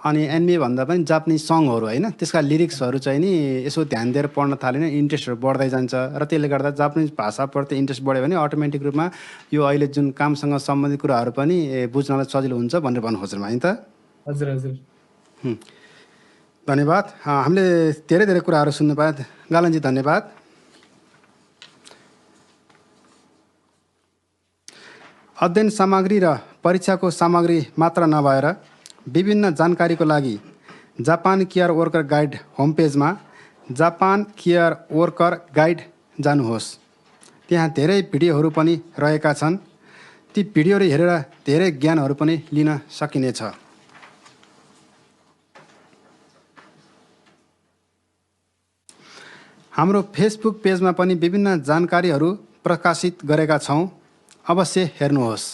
अनि एनिमे भन्दा पनि जापानिज सङहरू होइन, त्यसका लिरिक्सहरू चाहिँ नि यसो ध्यान दिएर पढ्न थाल्यो भने इन्ट्रेस्टहरू बढ्दै जान्छ। र त्यसले गर्दा जापानिज भाषाप्रति इन्ट्रेस्ट बढ्यो भने अटोमेटिक रूपमा यो अहिले जुन कामसँग सम्बन्धित कुराहरू पनि बुझ्नलाई सजिलो हुन्छ भनेर भन्नु खोज्नु भयो नि त? हजुर हजुर। धन्यवाद। हामीले धेरै धेरै कुराहरू सुन्नु पायौँ गालनजी, धन्यवाद। अध्ययन सामग्री र परीक्षाको सामग्री मात्र नभएर विभिन्न जानकारीको लागि Japan care worker guide home पेजमा जापान केयर वर्कर गाइड जानुहोस्। त्यहाँ धेरै भिडियोहरू पनि रहेका छन्। ती भिडियोहरू हेरेर धेरै ज्ञानहरू पनि लिन सकिनेछ। हाम्रो फेसबुक पेजमा पनि विभिन्न जानकारीहरू प्रकाशित गरेका छौँ, अवश्य हेर्नुहोस्।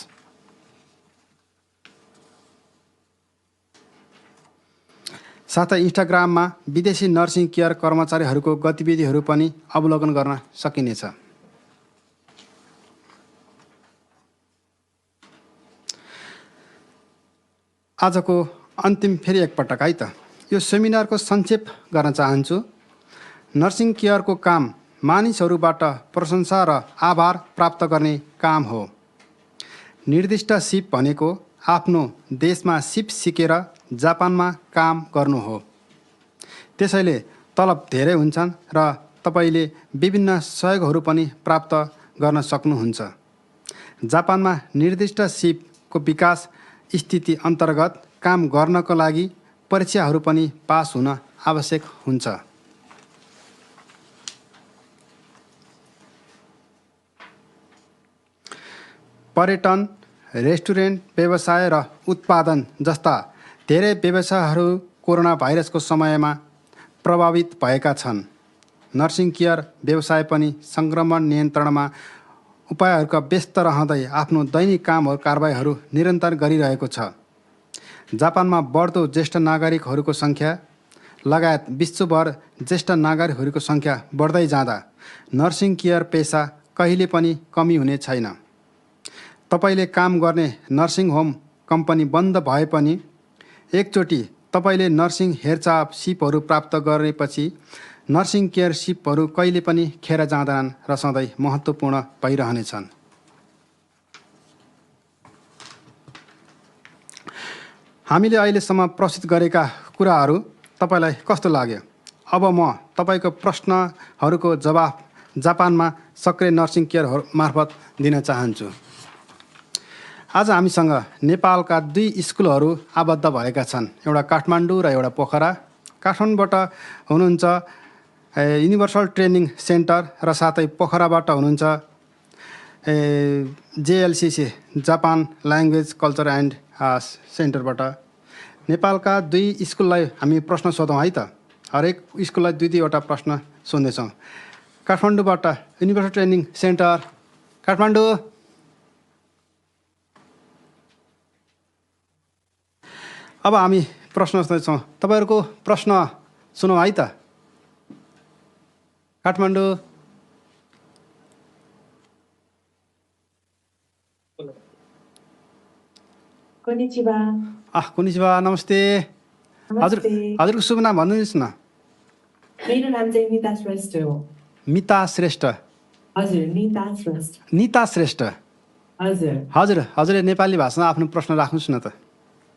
साथै इन्स्टाग्राममा विदेशी नर्सिङ केयर कर्मचारीहरूको गतिविधिहरू पनि अवलोकन गर्न सकिनेछ। आजको अन्तिम फेरि एकपटक है त यो सेमिनारको संक्षेप गर्न चाहन्छु। नर्सिङ केयरको काम मानिसहरूबाट प्रशंसा र आभार प्राप्त गर्ने काम हो। निर्दिष्ट सिप भनेको आफ्नो देशमा सिप सिकेर जापानमा काम गर्नु हो। त्यसैले तलब धेरै हुन्छन् र तपाईले विभिन्न सहयोगहरू पनि प्राप्त गर्न सक्नुहुन्छ। जापानमा निर्दिष्ट सिपको विकास स्थिति अन्तर्गत काम गर्नको लागि परीक्षाहरू पनि पास हुन आवश्यक हुन्छ। पर्यटन, रेस्टुरेन्ट व्यवसाय र उत्पादन जस्ता धेरै व्यवसायहरू कोरोना भाइरसको समयमा प्रभावित भएका छन्। नर्सिङ केयर व्यवसाय पनि सङ्क्रमण नियन्त्रणमा उपायहरूका व्यस्त रहँदै आफ्नो दैनिक कामहरू कारबाहीहरू निरन्तर गरिरहेको छ। जापानमा बढ्दो ज्येष्ठ नागरिकहरूको सङ्ख्या लगायत विश्वभर ज्येष्ठ नागरिकहरूको सङ्ख्या बढ्दै जाँदा नर्सिङ केयर पेसा कहिले पनि कमी हुने छैन। तपाईले काम गर्ने नर्सिङ होम कम्पनी बन्द भए पनि एकचोटि तपाईले नर्सिङ हेरचाह सिपहरू प्राप्त गरेपछि नर्सिङ केयर सिपहरू कहिले पनि खेर जाँदैनन् र सधैँ महत्त्वपूर्ण भइरहनेछन्। हामीले अहिलेसम्म प्रस्तुत गरेका कुराहरू तपाईलाई कस्तो लाग्यो? अब म तपाईको प्रश्नहरूको जवाफ जापानमा सक्रिय नर्सिङ केयर मार्फत दिन चाहन्छु। आज हामीसँग नेपालका 2 स्कुलहरू आबद्ध भएका छन्, एउटा काठमाडौँ र एउटा पोखरा। काठमाडौँबाट हुनुहुन्छ युनिभर्सल ट्रेनिङ सेन्टर र साथै पोखराबाट हुनुहुन्छ JLCC Japan language culture and सेन्टरबाट। नेपालका 2 स्कुललाई हामी प्रश्न सोधौँ है त। हरेक स्कुललाई 2-2वटा प्रश्न सोध्नेछौँ। काठमाडौँबाट युनिभर्सल ट्रेनिङ सेन्टर काठमाडौँ। अब हामी प्रश्न सोध्नेछौँ। तपाईँहरूको प्रश्न सुनौँ है त। काठमाडौँ। कोनिचिवा। कोनिचिवा, नमस्ते। हजुरको शुभ नाम भन्नुहोस् न। मेरो नाम चाहिँ निता श्रेष्ठ हो। मिता श्रेष्ठ? हजुर, निता श्रेष्ठ। निता श्रेष्ठ। हजुर हजुर हजुरले नेपाली भाषामा आफ्नो प्रश्न राख्नुहोस् न त।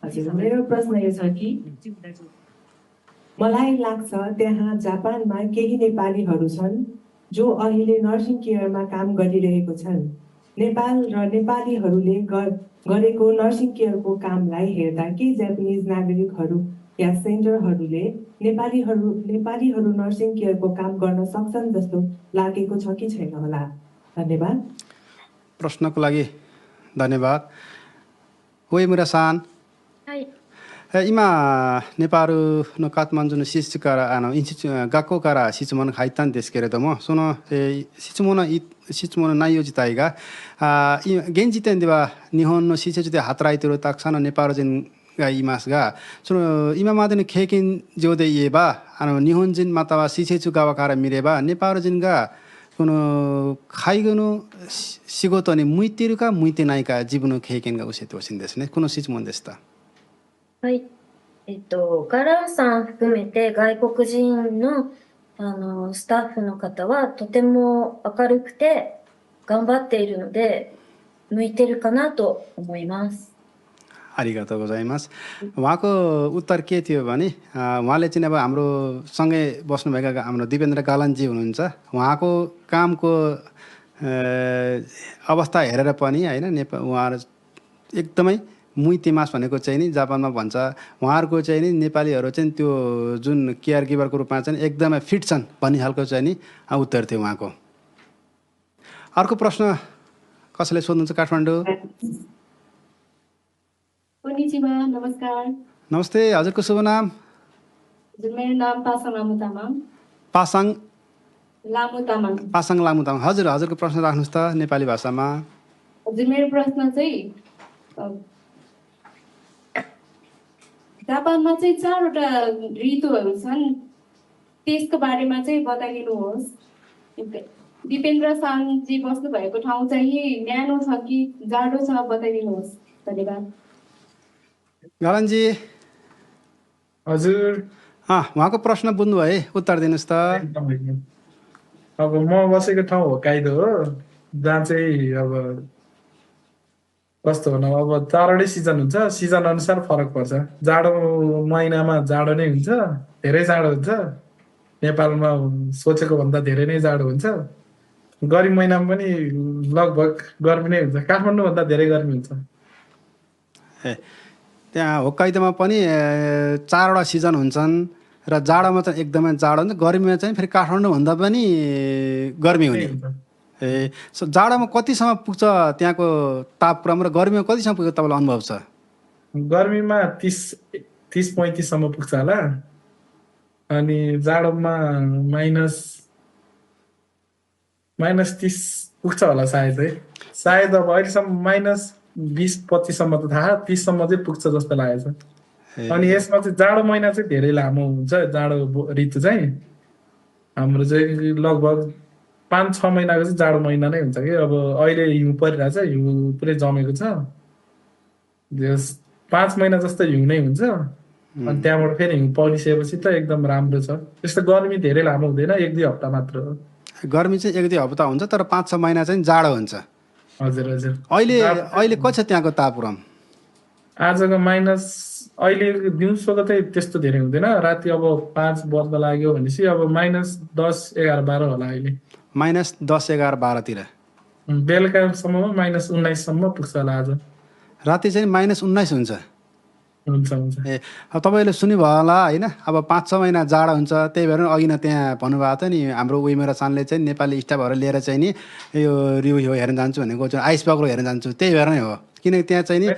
हजुर, मेरो प्रश्न यो छ कि मलाई लाग्छ त्यहाँ जापानमा केही नेपालीहरू छन् जो अहिले नर्सिङ केयरमा काम गरिरहेको छन्। नेपाल र नेपालीहरूले गरेको नर्सिङ केयरको कामलाई हेर्दा के जापानिज नागरिकहरू या सेन्टरहरूले नेपालीहरू नर्सिङ केयरको काम गर्न सक्छन् जस्तो लागेको छ कि छैन होला? धन्यवाद। प्रश्नको लागि धन्यवाद। Uemura-san. はい。今、ネパールのカトマンズの施設から学校から質問が入ったんですけれども、その、質問の内容自体が現時点では日本の施設で働いているたくさんのネパール人がいますが、その今までの経験上で言えば日本人または施設側から見ればネパール人がこの介護の仕事に向いているか向いてないか自分の経験が教えてほしいんですね。この質問でした。はい。ガランさん含めて外国人の、スタッフの方はとても明るくて頑張っているので向いてるかなと思います。ありがとうございます。उहाँको उत्तर के थियो भने उहाँले चाहिँ अब हाम्रो सँगै बस्नुभएका हाम्रो दिपेन्द्र गालनजी हुनुहुन्छ। उहाँको कामको अवस्था हेरेर पनि हैन उहाँहरू एकदमै मुइतेमास भनेको चाहिँ नि जापानमा भन्छ उहाँहरूको चाहिँ नि नेपालीहरू चाहिँ त्यो जुन केयर गिभरको रूपमा चाहिँ एकदमै फिट छन् भन्ने खालको चाहिँ नि उत्तर थियो उहाँको। अर्को प्रश्न कसैले सोध्नुहुन्छ काठमाडौँ? कोनिचिवा, नमस्कार। नमस्ते, हजुरको शुभ नाम? हजुर, मेरो नाम पासाङ लामु तामाङ। पासाङ लामु तामाङ। पासाङ लामु तामाङ। हजुरको प्रश्न राख्नुहोस् त नेपाली भाषामा। हजुर, मेरो प्रश्न चाहिँ जापानमा चाहिँ 4वटा ऋतुहरू छन्, त्यसको बारेमा चाहिँ बताइदिनुहोस्। दिपेन्द्र साङजी बस्नु भएको ठाउँ चाहिँ न्यानो छ कि जाडो छ, बताइदिनुहोस्। धन्यवाद। गालनजी हजुर, उहाँको प्रश्न बुझ्नुभयो है, उत्तर दिनुहोस् त। एकदम एकदम। अब म बसेको ठाउँ होक्काइदो हो, जहाँ चाहिँ अब कस्तो भनौँ, अब 4वटै सिजन हुन्छ, सिजन अनुसार फरक पर्छ। जाडो महिनामा जाडो नै हुन्छ, धेरै जाडो हुन्छ। नेपालमा सोचेको भन्दा धेरै नै जाडो हुन्छ। गर्मी महिनामा पनि लगभग गर्मी नै हुन्छ, काठमाडौँभन्दा धेरै गर्मी हुन्छ। त्यहाँ होक्काइदोमा पनि 4वटा सिजन हुन्छन् र जाडोमा चाहिँ एकदमै जाडो हुन्छ, गर्मीमा चाहिँ फेरि काठमाडौँभन्दा पनि गर्मी हुने। जाडोमा कतिसम्म पुग्छ त्यहाँको तापक्रम र गर्मीमा कतिसम्म पुग्छ तपाईँलाई अनुभव छ? गर्मीमा 30-35 सम्म पुग्छ होला, अनि जाडोमा -30 पुग्छ होला सायद। अब अहिलेसम्म -20-25 सम्म त थाहा, 30 सम्म चाहिँ पुग्छ जस्तो लागेको छ। अनि यसमा चाहिँ जाडो महिना चाहिँ धेरै लामो हुन्छ। जाडो ऋतु चाहिँ हाम्रो चाहिँ लगभग 5-6 महिनाको चाहिँ जाडो महिना नै हुन्छ कि। अब अहिले हिउँ परिरहेछ, हिउँ पुरै जमेको छ, 5 महिना जस्तो हिउँ नै हुन्छ। अनि त्यहाँबाट फेरि हिउँ परिसकेपछि त एकदम राम्रो छ। त्यस्तो गर्मी धेरै लामो हुँदैन, 1-2 हप्ता मात्र हो। गर्मी चाहिँ 1-2 हप्ता हुन्छ, तर 5-6 महिना चाहिँ जाडो हुन्छ। हजुर हजुर। अहिले कति छ त्यहाँको तापक्रम? आजको अहिले दिउँसोको चाहिँ त्यस्तो धेरै हुँदैन। राति अब 5 बज्न लाग्यो भनेपछि अब -10, -11, -12 होला अहिले। -10, -11, -12तिर। बेलुकासम्ममा -19 सम्म पुग्छ होला आज। राति चाहिँ -19 हुन्छ। हुन्छ। अब तपाईँले सुन्नुभयो होला होइन, अब 5-6 महिना जाडो हुन्छ। त्यही भएर अघि नै त्यहाँ भन्नुभएको थियो नि, हाम्रो उइमेरा चानले चाहिँ नेपाली स्टाफहरू लिएर चाहिँ नि यो रिउ हेर्न जान्छु भनेको, आइस बग्लो हेर्न जान्छु। त्यही भएर नै हो, किनकि त्यहाँ चाहिँ नि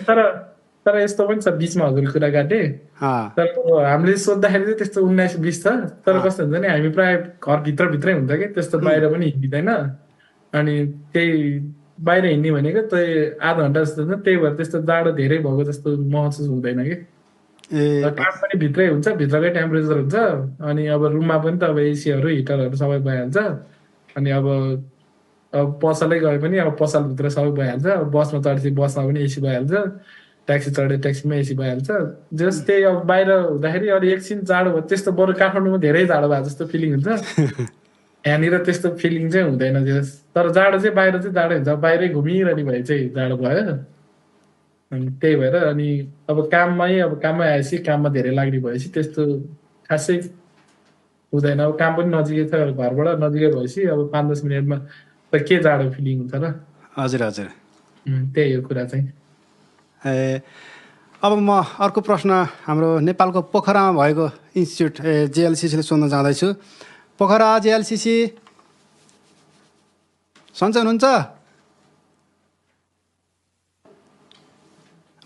तर यस्तो पनि छ, बिचमा हजुर कुरा काटेँ। तर हामीले सोद्धाखेरि चाहिँ त्यस्तो 19-20 छ। तर कस्तो हुन्छ नि, हामी प्रायः घरभित्रै हुन्छ कि, त्यस्तो बाहिर पनि हिँड्दैन। अनि त्यही बाहिर हिँड्ने भनेको त्यही आधा घन्टा जस्तो हुन्छ। त्यही भएर त्यस्तो जाडो धेरै भएको जस्तो महसुस हुँदैन कि। काम पनि भित्रै हुन्छ, भित्रकै टेम्परेचर हुन्छ। अनि अब रुममा पनि त अब एसीहरू, हिटरहरू सबै भइहाल्छ। अनि अब पसलै गए पनि अब पसलभित्र सबै भइहाल्छ। बसमा चढेपछि बसमा पनि एसी भइहाल्छ, ट्याक्सी चढे ट्याक्सीमा एसी भइहाल्छ। जस्तै अब बाहिर हुँदाखेरि अलि एकछिन जाडो भयो, त्यस्तो बरु काठमाडौँमा धेरै जाडो भएको जस्तो फिलिङ हुन्छ। यहाँनिर त्यस्तो फिलिङ चाहिँ हुँदैन। तर जाडो चाहिँ बाहिर चाहिँ जाडो हुन्छ, बाहिरै घुमिरहने भए चाहिँ जाडो भयो। अनि त्यही भएर अनि अब काममै आएपछि, काममा धेरै लाग्ने भएपछि त्यस्तो खासै हुँदैन। अब काम पनि नजिकै छ, घरबाट नजिकै भएपछि अब 5-10 मिनटमा त के जाडो फिलिङ हुन्छ र। हजुर हजुर, त्यही हो कुरा चाहिँ। अब म अर्को प्रश्न हाम्रो नेपालको पोखरामा भएको इन्स्टिच्युट JLCCले सोध्न जाँदैछु। पोखरा JLCC सन्चै हुनुहुन्छ?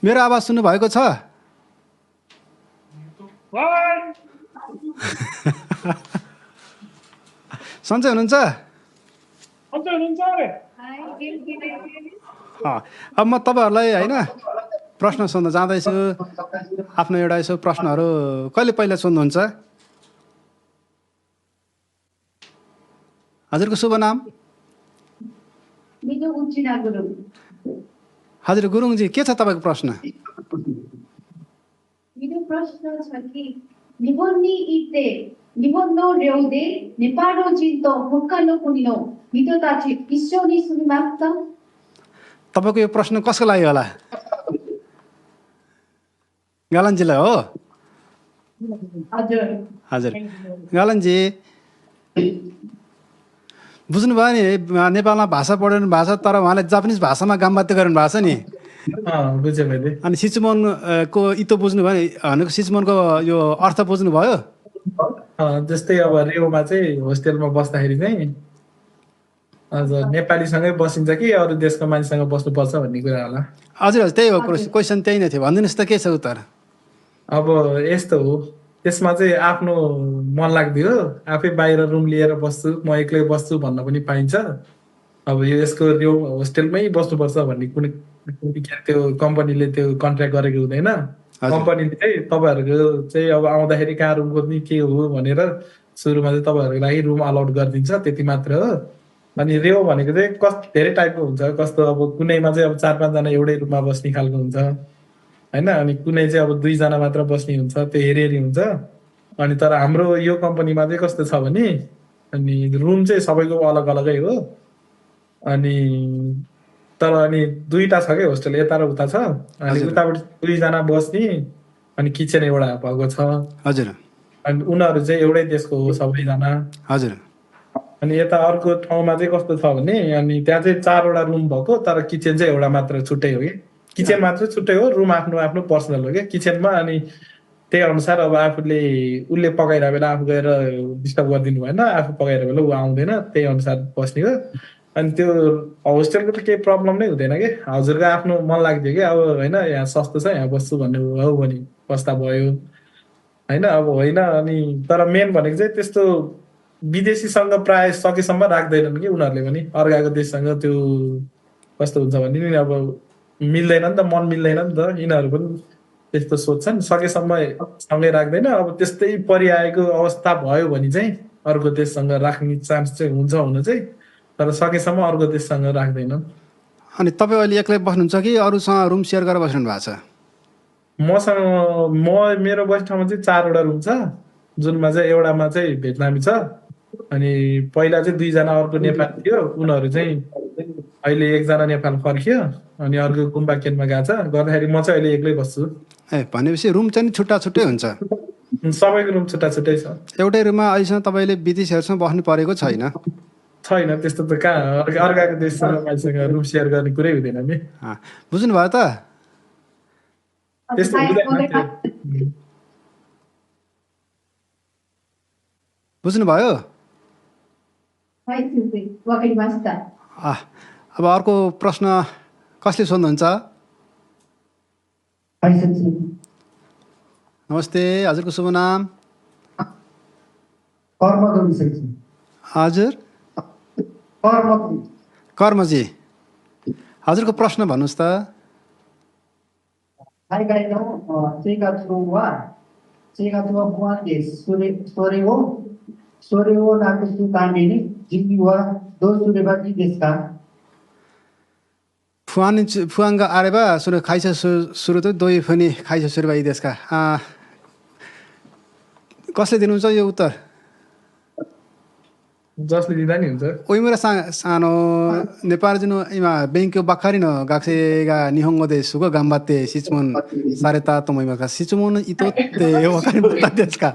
मेरो आवाज सुन्नुभएको छ? सन्चै हुनुहुन्छ? अब म तपाईँहरूलाई होइन प्रश्न सोध्न जाँदैछु। आफ्नो एउटा यसो प्रश्नहरू कहिले पहिला सोध्नुहुन्छ? हजुरको शुभ नाम? हजुर गुरुङजी, के छ तपाईँको प्रश्न? मेरो प्रश्न छ कि निबन्नो ल्याउँदै नेपालो जिन्तो हुक्कानो कुनिनो मितोता चाहिँ इस्योनी सुनिमाग्छ। तपाईँको यो प्रश्न कसको लागि होला? गालनजीलाई हो? हजुर हजुर गालनजी, बुझ्नुभयो नि, नेपालमा भाषा पढाउनु भएको छ, तर उहाँले जापानिज भाषामा गाम्बात्य गर्नु भएको छ नि। बुझेँ मैले। अनि सिचुमोनको इतो बुझ्नुभयो नि, भनेको सिचुमोनको यो अर्थ बुझ्नुभयो? जस्तै अब रेउमा चाहिँ होस्टेलमा बस्दाखेरि चाहिँ हजुर नेपालीसँगै बसिन्छ कि अरू देशको मान्छेसँग बस्नुपर्छ भन्ने कुरा होला। हजुर हजुर, त्यही हो क्वेसन, त्यही नै थियो। भनिदिनुहोस् त के छ उत्तर? अब यस्तो हो, त्यसमा चाहिँ आफ्नो मन लाग्दियो, आफै बाहिर रुम लिएर बस्छु, म एक्लै बस्छु भन्न पनि पाइन्छ। अब यो यसको यो होस्टेलमै बस्नुपर्छ भन्ने कुनै त्यो कम्पनीले त्यो कन्ट्र्याक्ट गरेको हुँदैन। कम्पनीले चाहिँ तपाईँहरूको चाहिँ अब आउँदाखेरि कहाँ रुम खोज्ने के हो भनेर सुरुमा चाहिँ तपाईँहरूको लागि रुम अलाउड गरिदिन्छ, त्यति मात्र हो। अनि रेव भनेको चाहिँ धेरै टाइपको हुन्छ, कस्तो अब कुनैमा चाहिँ अब 4-5 जना एउटै रुममा बस्ने खालको हुन्छ होइन, अनि कुनै चाहिँ अब 2 जना मात्र बस्ने हुन्छ, त्यो हेरी हुन्छ। अनि तर हाम्रो यो कम्पनीमा चाहिँ कस्तो छ भने अनि रुम चाहिँ सबैको अलग अलगै हो। अनि तर अनि 2टा छ क्या होस्टेल, यता र उता छ। अनि उताबाट 2 जना बस्ने अनि किचन एउटा भएको छ। हजुर अनि उनीहरू चाहिँ एउटै देशको हो सबैजना। हजुर अनि यता अर्को ठाउँमा चाहिँ कस्तो छ भने अनि त्यहाँ चाहिँ 4वटा रुम भएको, तर किचन चाहिँ एउटा मात्र छुट्टै हो कि। किचन मात्र छुट्टै हो, रुम आफ्नो आफ्नो पर्सनल हो क्या किचनमा। अनि त्यही अनुसार अब आफूले उसले पकाइरहेको बेला आफू गएर डिस्टर्ब गरिदिनु भएन, आफू पकाइरहेको बेला ऊ आउँदैन, त्यही अनुसार बस्ने हो। अनि त्यो होस्टेलको त केही प्रब्लम नै हुँदैन कि, हजुरको आफ्नो मन लाग्थ्यो कि अब होइन यहाँ सस्तो छ यहाँ बस्छु भन्ने हो भने बस्दा भयो होइन। अब होइन अनि तर मेन भनेको चाहिँ त्यस्तो विदेशीसँग प्राय सकेसम्म राख्दैनन् कि उनीहरूले पनि। अर्काको देशसँग त्यो कस्तो हुन्छ भने नि अब मिल्दैन नि त, मन मिल्दैन नि त, यिनीहरू पनि त्यस्तो सोध्छन्। सकेसम्म सँगै राख्दैन। अब त्यस्तै परिआएको अवस्था भयो भने चाहिँ अर्को देशसँग राख्ने चान्स चाहिँ हुन्छ हुन चाहिँ, तर सकेसम्म अर्को देशसँग राख्दैनन्। अनि तपाईँ अहिले एक्लै बस्नुहुन्छ कि अरूसँग रुम सेयर गरेर बस्नु भएको छ? मेरो बस्ने ठाउँमा चाहिँ 4वटा रुम छ, जुनमा चाहिँ एउटामा चाहिँ भेटनामी छ। अनि पहिला चाहिँ 2 जना अर्को नेपाल थियो, उनीहरू चाहिँ अहिले 1 जना नेपाल फर्कियो, अनि अर्को गुम्बा केनमा गएको छ। गर्दाखेरि म चाहिँ अहिले एक्लै बस्छु। ए भनेपछि रुम चाहिँ छुट्टा छुट्टै हुन्छ? सबैको रुम छुट्टा छुट्टै छ। एउटै रुममा अहिलेसम्म तपाईँले विदेशीहरूसँग बस्नु परेको छैन? छैन, त्यस्तो त कहाँ अर्काको देशसँग मान्छेसँग रुम सेयर गर्ने कुरै हुँदैन नि। बुझ्नुभयो त? त्यस्तो हुँदैन। बुझ्नुभयो? はい、先生。わかりました。 अब अर्को प्रश्न कसले सोध्नुहुन्छ? はい、先生。 नमस्ते, हजुरको शुभ नाम? कर्मगौरी先生。 हजुर कर्मगौरी। कर्मजी, हजुरको प्रश्न भन्नुहोस् त। 海外の生活は不安です。それをなくすために自分はどうすればいいですか? फुवाङ्गा आरेबा सुरु खाइस सुरु त दोही फनी खाइस सुरु भाइ देशका कसले दिनुहुन्छ यो उत्तर? जसले दिँदा नि हुन्छ। ओइमुरा सानो नेपाल जुन इमा बेंक्यो बखारी न गाक्सेगा निहोंगो दे सुगो गाम्बाते सिचमुन सारेता तमैमा का सिचमुन इतो ते वखारी बता देशका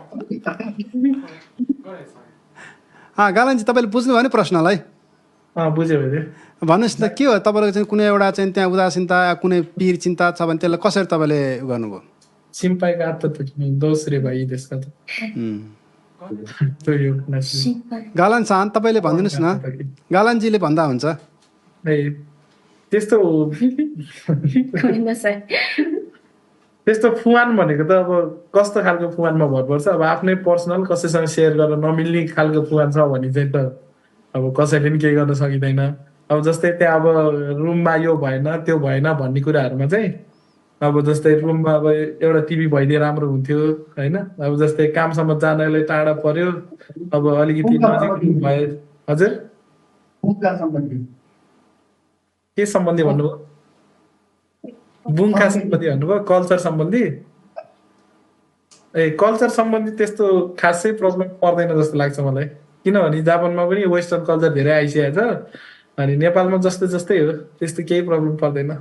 गालनजी तपाईले बुझ्नु भयो नि प्रश्नलाई? बुझ्यो बुझ्यो। भन्नुहोस् त के हो तपाईको चाहिँ कुनै एउटा चाहिँ त्यहाँ उदासीनता कुनै पीर चिन्ता छ भने त्यसलाई कसरी तपाईले गर्नुभयो? सिम्पाइका अर्थ त दोस्रे भाइ देशका त गालन सान तपाईले भनिदिनुस् न, गालनजीले भन्दा हुन्छ। त्यस्तो त्यस्तो फुवान भनेको त अब कस्तो खालको फुवानमा भर पर्छ। अब आफ्नै पर्सनल कसैसँग सेयर गर्न नमिल्ने खालको फुवान छ भने चाहिँ त अब कसैले पनि केही गर्न सकिँदैन। अब जस्तै त्यहाँ अब रुममा यो भएन त्यो भएन भन्ने कुराहरूमा चाहिँ अब जस्तै रुममा अब एउटा टिभी भइदिए राम्रो हुन्थ्यो होइन। अब जस्तै कामसम्म जानलाई टाढा पर्यो, अब अलिकति नजिक भए। हजुर के सम्बन्धी भन्नुभयो? बुङका सम्बन्धी भन्नुभयो? कल्चर सम्बन्धी? कल्चर सम्बन्धी त्यस्तो खासै प्रब्लम पर्दैन जस्तो लाग्छ मलाई, किनभने जापानमा पनि वेस्टर्न कल्चर धेरै आइसकेको छ। अनि नेपालमा जस्तै जस्तै हो, त्यस्तो केही प्रब्लम पर्दैन।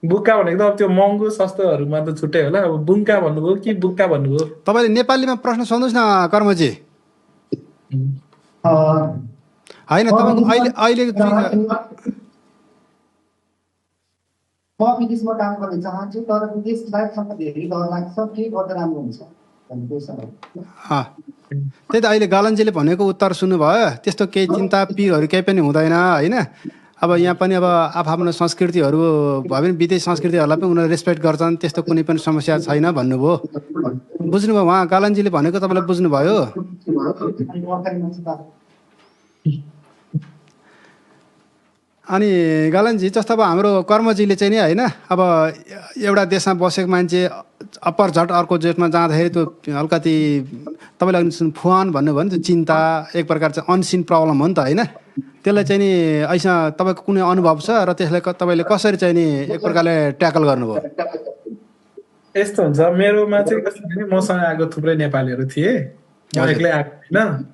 बुक्का भनेको त अब त्यो महँगो सस्तोहरूमा त छुट्टै होला। अब बुङ्का भन्नुभयो कि बुक्का भन्नुभयो? तपाईले नेपालीमा प्रश्न सोध्नुहोस् न कर्मजी। होइन तपाईको अहिले म विदेशमा काम गर्न चाहन्छु तर विदेश लाइफसँग धेरै डर लाग्छ, के गर्दा राम्रो हुन्छ भन्ने क्वेसन हो। त्यही त अहिले गालनजीले भनेको उत्तर सुन्नुभयो। त्यस्तो केही चिन्ता पिरहरू केही पनि हुँदैन होइन। अब यहाँ पनि अब आफ्नो संस्कृतिहरू भयो भने विदेशी संस्कृतिहरूलाई पनि उनीहरूले रेस्पेक्ट गर्छन्, त्यस्तो कुनै पनि समस्या छैन भन्नुभयो। बुझ्नुभयो उहाँ गालनजीले भनेको तपाईँलाई बुझ्नुभयो? अनि गालनजी जस्तो अब हाम्रो कर्मजीले चाहिँ नि होइन अब एउटा देशमा बसेको मान्छे अप्पर झट अर्को देशमा जाँदाखेरि त्यो अलिकति तपाईँले अघि फुवान भन्नुभयो नि त्यो चिन्ता एक प्रकार चाहिँ अनसिन प्रब्लम हो नि त होइन त्यसलाई चाहिँ नि ऐसँग तपाईँको कुनै अनुभव छ र त्यसलाई तपाईँले कसरी चाहिँ नि एक प्रकारले ट्याकल गर्नुभयो? यस्तो हुन्छ मेरोमा चाहिँ कस्तो भने मसँग आएको थुप्रै नेपालीहरू थिए म एक्लै आएको होइन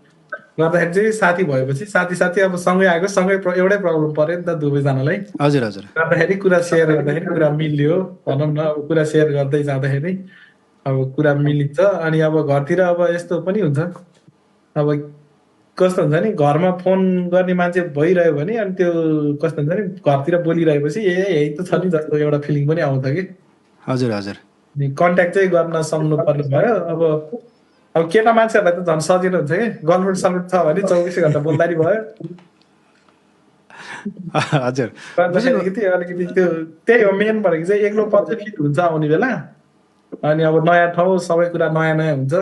गर्दाखेरि चाहिँ साथी भएपछि साथी अब सँगै आएको सँगै एउटै प्रब्लम पर्यो नि त दुवैजनालाई हजुर हजुर गर्दाखेरि कुरा सेयर गर्दाखेरि कुरा मिल्यो भनौँ न अब कुरा सेयर गर्दै जाँदाखेरि अब कुरा मिलिन्छ अनि अब घरतिर अब यस्तो पनि हुन्छ अब कस्तो हुन्छ नि घरमा फोन गर्ने मान्छे भइरह्यो भने अनि त्यो कस्तो हुन्छ नि घरतिर बोलिरहेपछि यही त छ नि जस्तो एउटा फिलिङ पनि आउँछ कि हजुर हजुर कन्ट्याक्ट चाहिँ गर्न सक्नु पर्ने भयो अब केटा मान्छेहरूलाई त झन् सजिलो हुन्छ कि गर्लफ्रेन्ड सलफ्रेन्ड छ भने 24 घन्टा बोल्दा नि भयो हजुर अलिकति त्यो त्यही हो मेन भनेको चाहिँ एक्लो पछि फिट हुन्छ आउने बेला अनि अब नयाँ ठाउँ सबै कुरा नयाँ नयाँ हुन्छ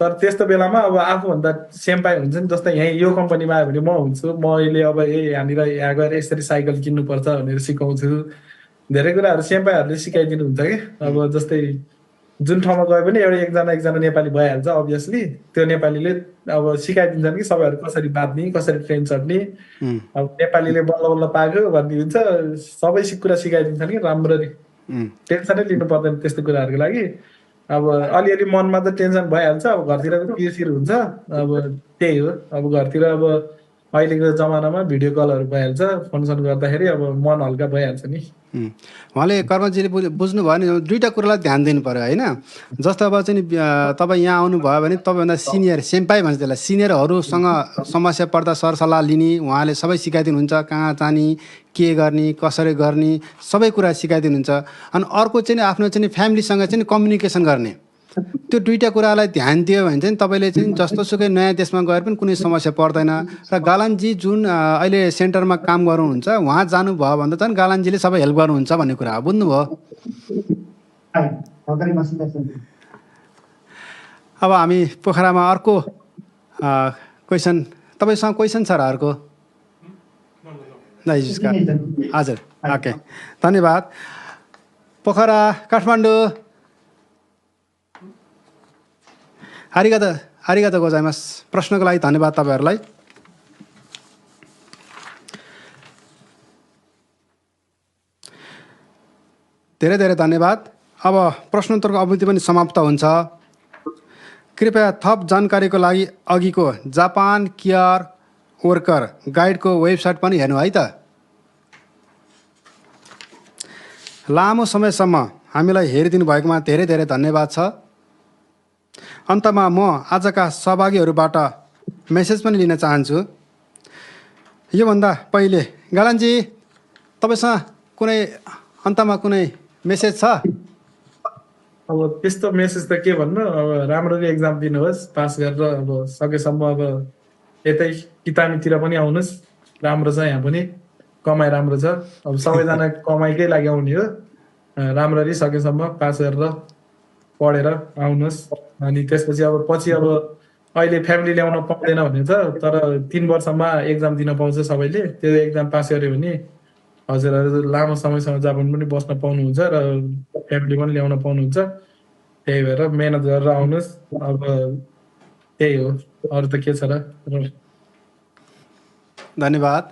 तर त्यस्तो बेलामा अब आफूभन्दा सेम्पाई हुन्छ नि जस्तै यहीँ यो कम्पनीमा आयो भने म हुन्छु म अहिले अब यहाँनिर यहाँ गएर यसरी साइकल किन्नुपर्छ भनेर सिकाउँछु धेरै कुराहरू सेम्पाईहरूले सिकाइदिनु हुन्छ कि अब जस्तै जुन ठाउँमा गयो भने एकजना नेपाली भइहाल्छ अभियसली त्यो नेपालीले अब सिकाइदिन्छन् कि सबैहरू कसरी बाँध्ने कसरी ट्रेन चढ्ने अब नेपालीले बल्ल बल्ल पाएको भन्ने हुन्छ सबै कुरा सिकाइदिन्छन् कि राम्ररी टेन्सनै लिनु पर्दैन त्यस्तो कुराहरूको लागि अब अलिअलि मनमा त टेन्सन भइहाल्छ अब घरतिर त पिरसिर हुन्छ अब त्यही हो अब घरतिर अब अहिलेको जमानामा भिडियो कलहरू भइहाल्छ फोनसोन गर्दाखेरि अब मन हल्का भइहाल्छ नि उहाँले कर्मजीले बुझ्नुभयो नि दुईवटा कुरालाई ध्यान दिनु पऱ्यो होइन जस्तो अब चाहिँ तपाईँ यहाँ आउनुभयो भने तपाईँभन्दा सिनियर सेम्पाई भन्छ त्यसलाई सिनियरहरूसँग समस्या पर्दा सरसल्लाह लिने उहाँले सबै सिकाइदिनुहुन्छ कहाँ जाने के गर्ने कसरी गर्ने सबै कुरा सिकाइदिनुहुन्छ अनि अर्को चाहिँ आफ्नो चाहिँ फ्यामिलीसँग चाहिँ कम्युनिकेसन गर्ने त्यो दुईवटा कुरालाई ध्यान दियो भने चाहिँ तपाईँले चाहिँ जस्तोसुकै नयाँ देशमा गएर पनि कुनै समस्या पर्दैन र गालनजी जुन अहिले सेन्टरमा काम गर्नुहुन्छ उहाँ जानुभयो भन्दा चाहिँ गालनजीले सबै हेल्प गर्नुहुन्छ भन्ने कुरा हो बुझ्नुभयो अब हामी पोखरामा अर्को क्वेसन तपाईँसँग क्वेसन छ र अर्को हजुर ओके धन्यवाद पोखरा काठमाडौँ आरिगातो गोजाइमास प्रश्नको लागि धन्यवाद तपाईँहरूलाई धेरै धेरै धन्यवाद अब प्रश्नोत्तरको अवधि पनि समाप्त हुन्छ कृपया थप जानकारीको लागि अघिको जापान केयर वर्कर गाइडको वेबसाइट पनि हेर्नु है त लामो समयसम्म हामीलाई हेरिदिनु भएकोमा धेरै धेरै धन्यवाद छ अन्तमा म आजका सहभागीहरूबाट मेसेज पनि लिन चाहन्छु योभन्दा पहिले गालनजी तपाईँसँग कुनै अन्तमा कुनै मेसेज छ अब त्यस्तो मेसेज त के भन्नु अब राम्ररी एक्जाम दिनुहोस् पास गरेर अब सकेसम्म अब यतै किताबीतिर पनि आउनुहोस् राम्रो छ यहाँ पनि कमाइ राम्रो छ अब सबैजना कमाइकै लागि आउने हो राम्ररी सकेसम्म पास गरेर पढेर आउनुहोस् अनि त्यसपछि अब पछि अब अहिले फ्यामिली ल्याउन पाउँदैन भने छ तर 3 वर्षमा एक्जाम दिन पाउँछ सबैले त्यो एक्जाम पास गर्यो भने हजुरहरू लामो समयसम्म जापान पनि बस्न पाउनुहुन्छ र फ्यामिली पनि ल्याउन पाउनुहुन्छ त्यही भएर मेहनत गरेर आउनुहोस् अब त्यही हो अरू त के छ र धन्यवाद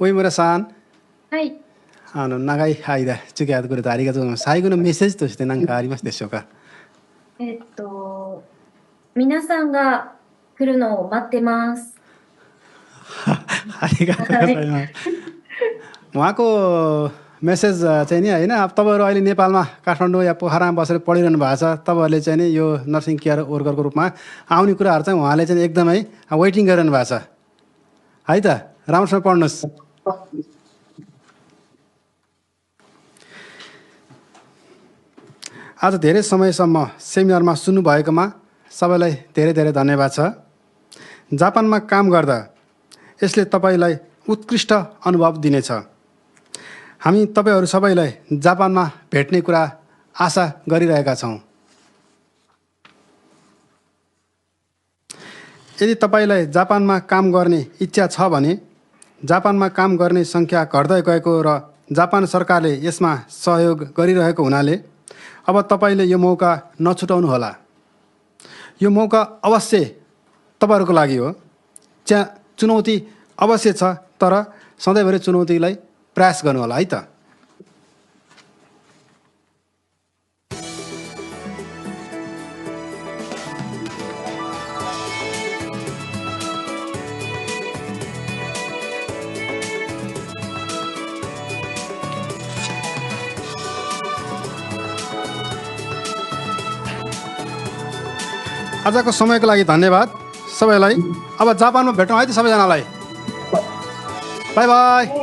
उइमुरा सान はい。長い間付き合ってくれてありがとうございます。最後のメッセージとして何かありますでしょうか。皆さんが来るのを待ってます。ありがとうございます。उहाँको मेसेज चाहिँ नि होइन अब तपाईँहरू अहिले नेपालमा काठमाडौँ या पोखरामा बसेर पढिरहनु भएको छ तपाईँहरूले चाहिँ नि यो नर्सिङ केयर वर्करको रूपमा आउने कुराहरू चाहिँ उहाँले चाहिँ एकदमै वेटिङ गरिरहनु भएको छ है त राम्रोसँग पढ्नुहोस् आज धेरै समयसम्म सेमिनारमा सुन्नुभएकोमा सबैलाई धेरै धेरै धन्यवाद छ जापानमा काम गर्दा यसले तपाईँलाई उत्कृष्ट अनुभव दिनेछ हामी तपाईँहरू सबैलाई जापानमा भेट्ने कुरा आशा गरिरहेका छौँ यदि तपाईँलाई जापानमा काम गर्ने इच्छा छ भने जापानमा काम गर्ने सङ्ख्या घट्दै गएको र जापान सरकारले यसमा सहयोग गरिरहेको हुनाले अब तपाईँले यो मौका नछुटाउनुहोला। यो मौका अवश्य तपाईँहरूको लागि हो। चुनौती अवश्य छ, तर सधैँभरि चुनौतीलाई प्रयास गर्नुहोला है त। आजको समयको लागि धन्यवाद सबैलाई। अब जापानमा भेटौँ है त सबैजनालाई। By by.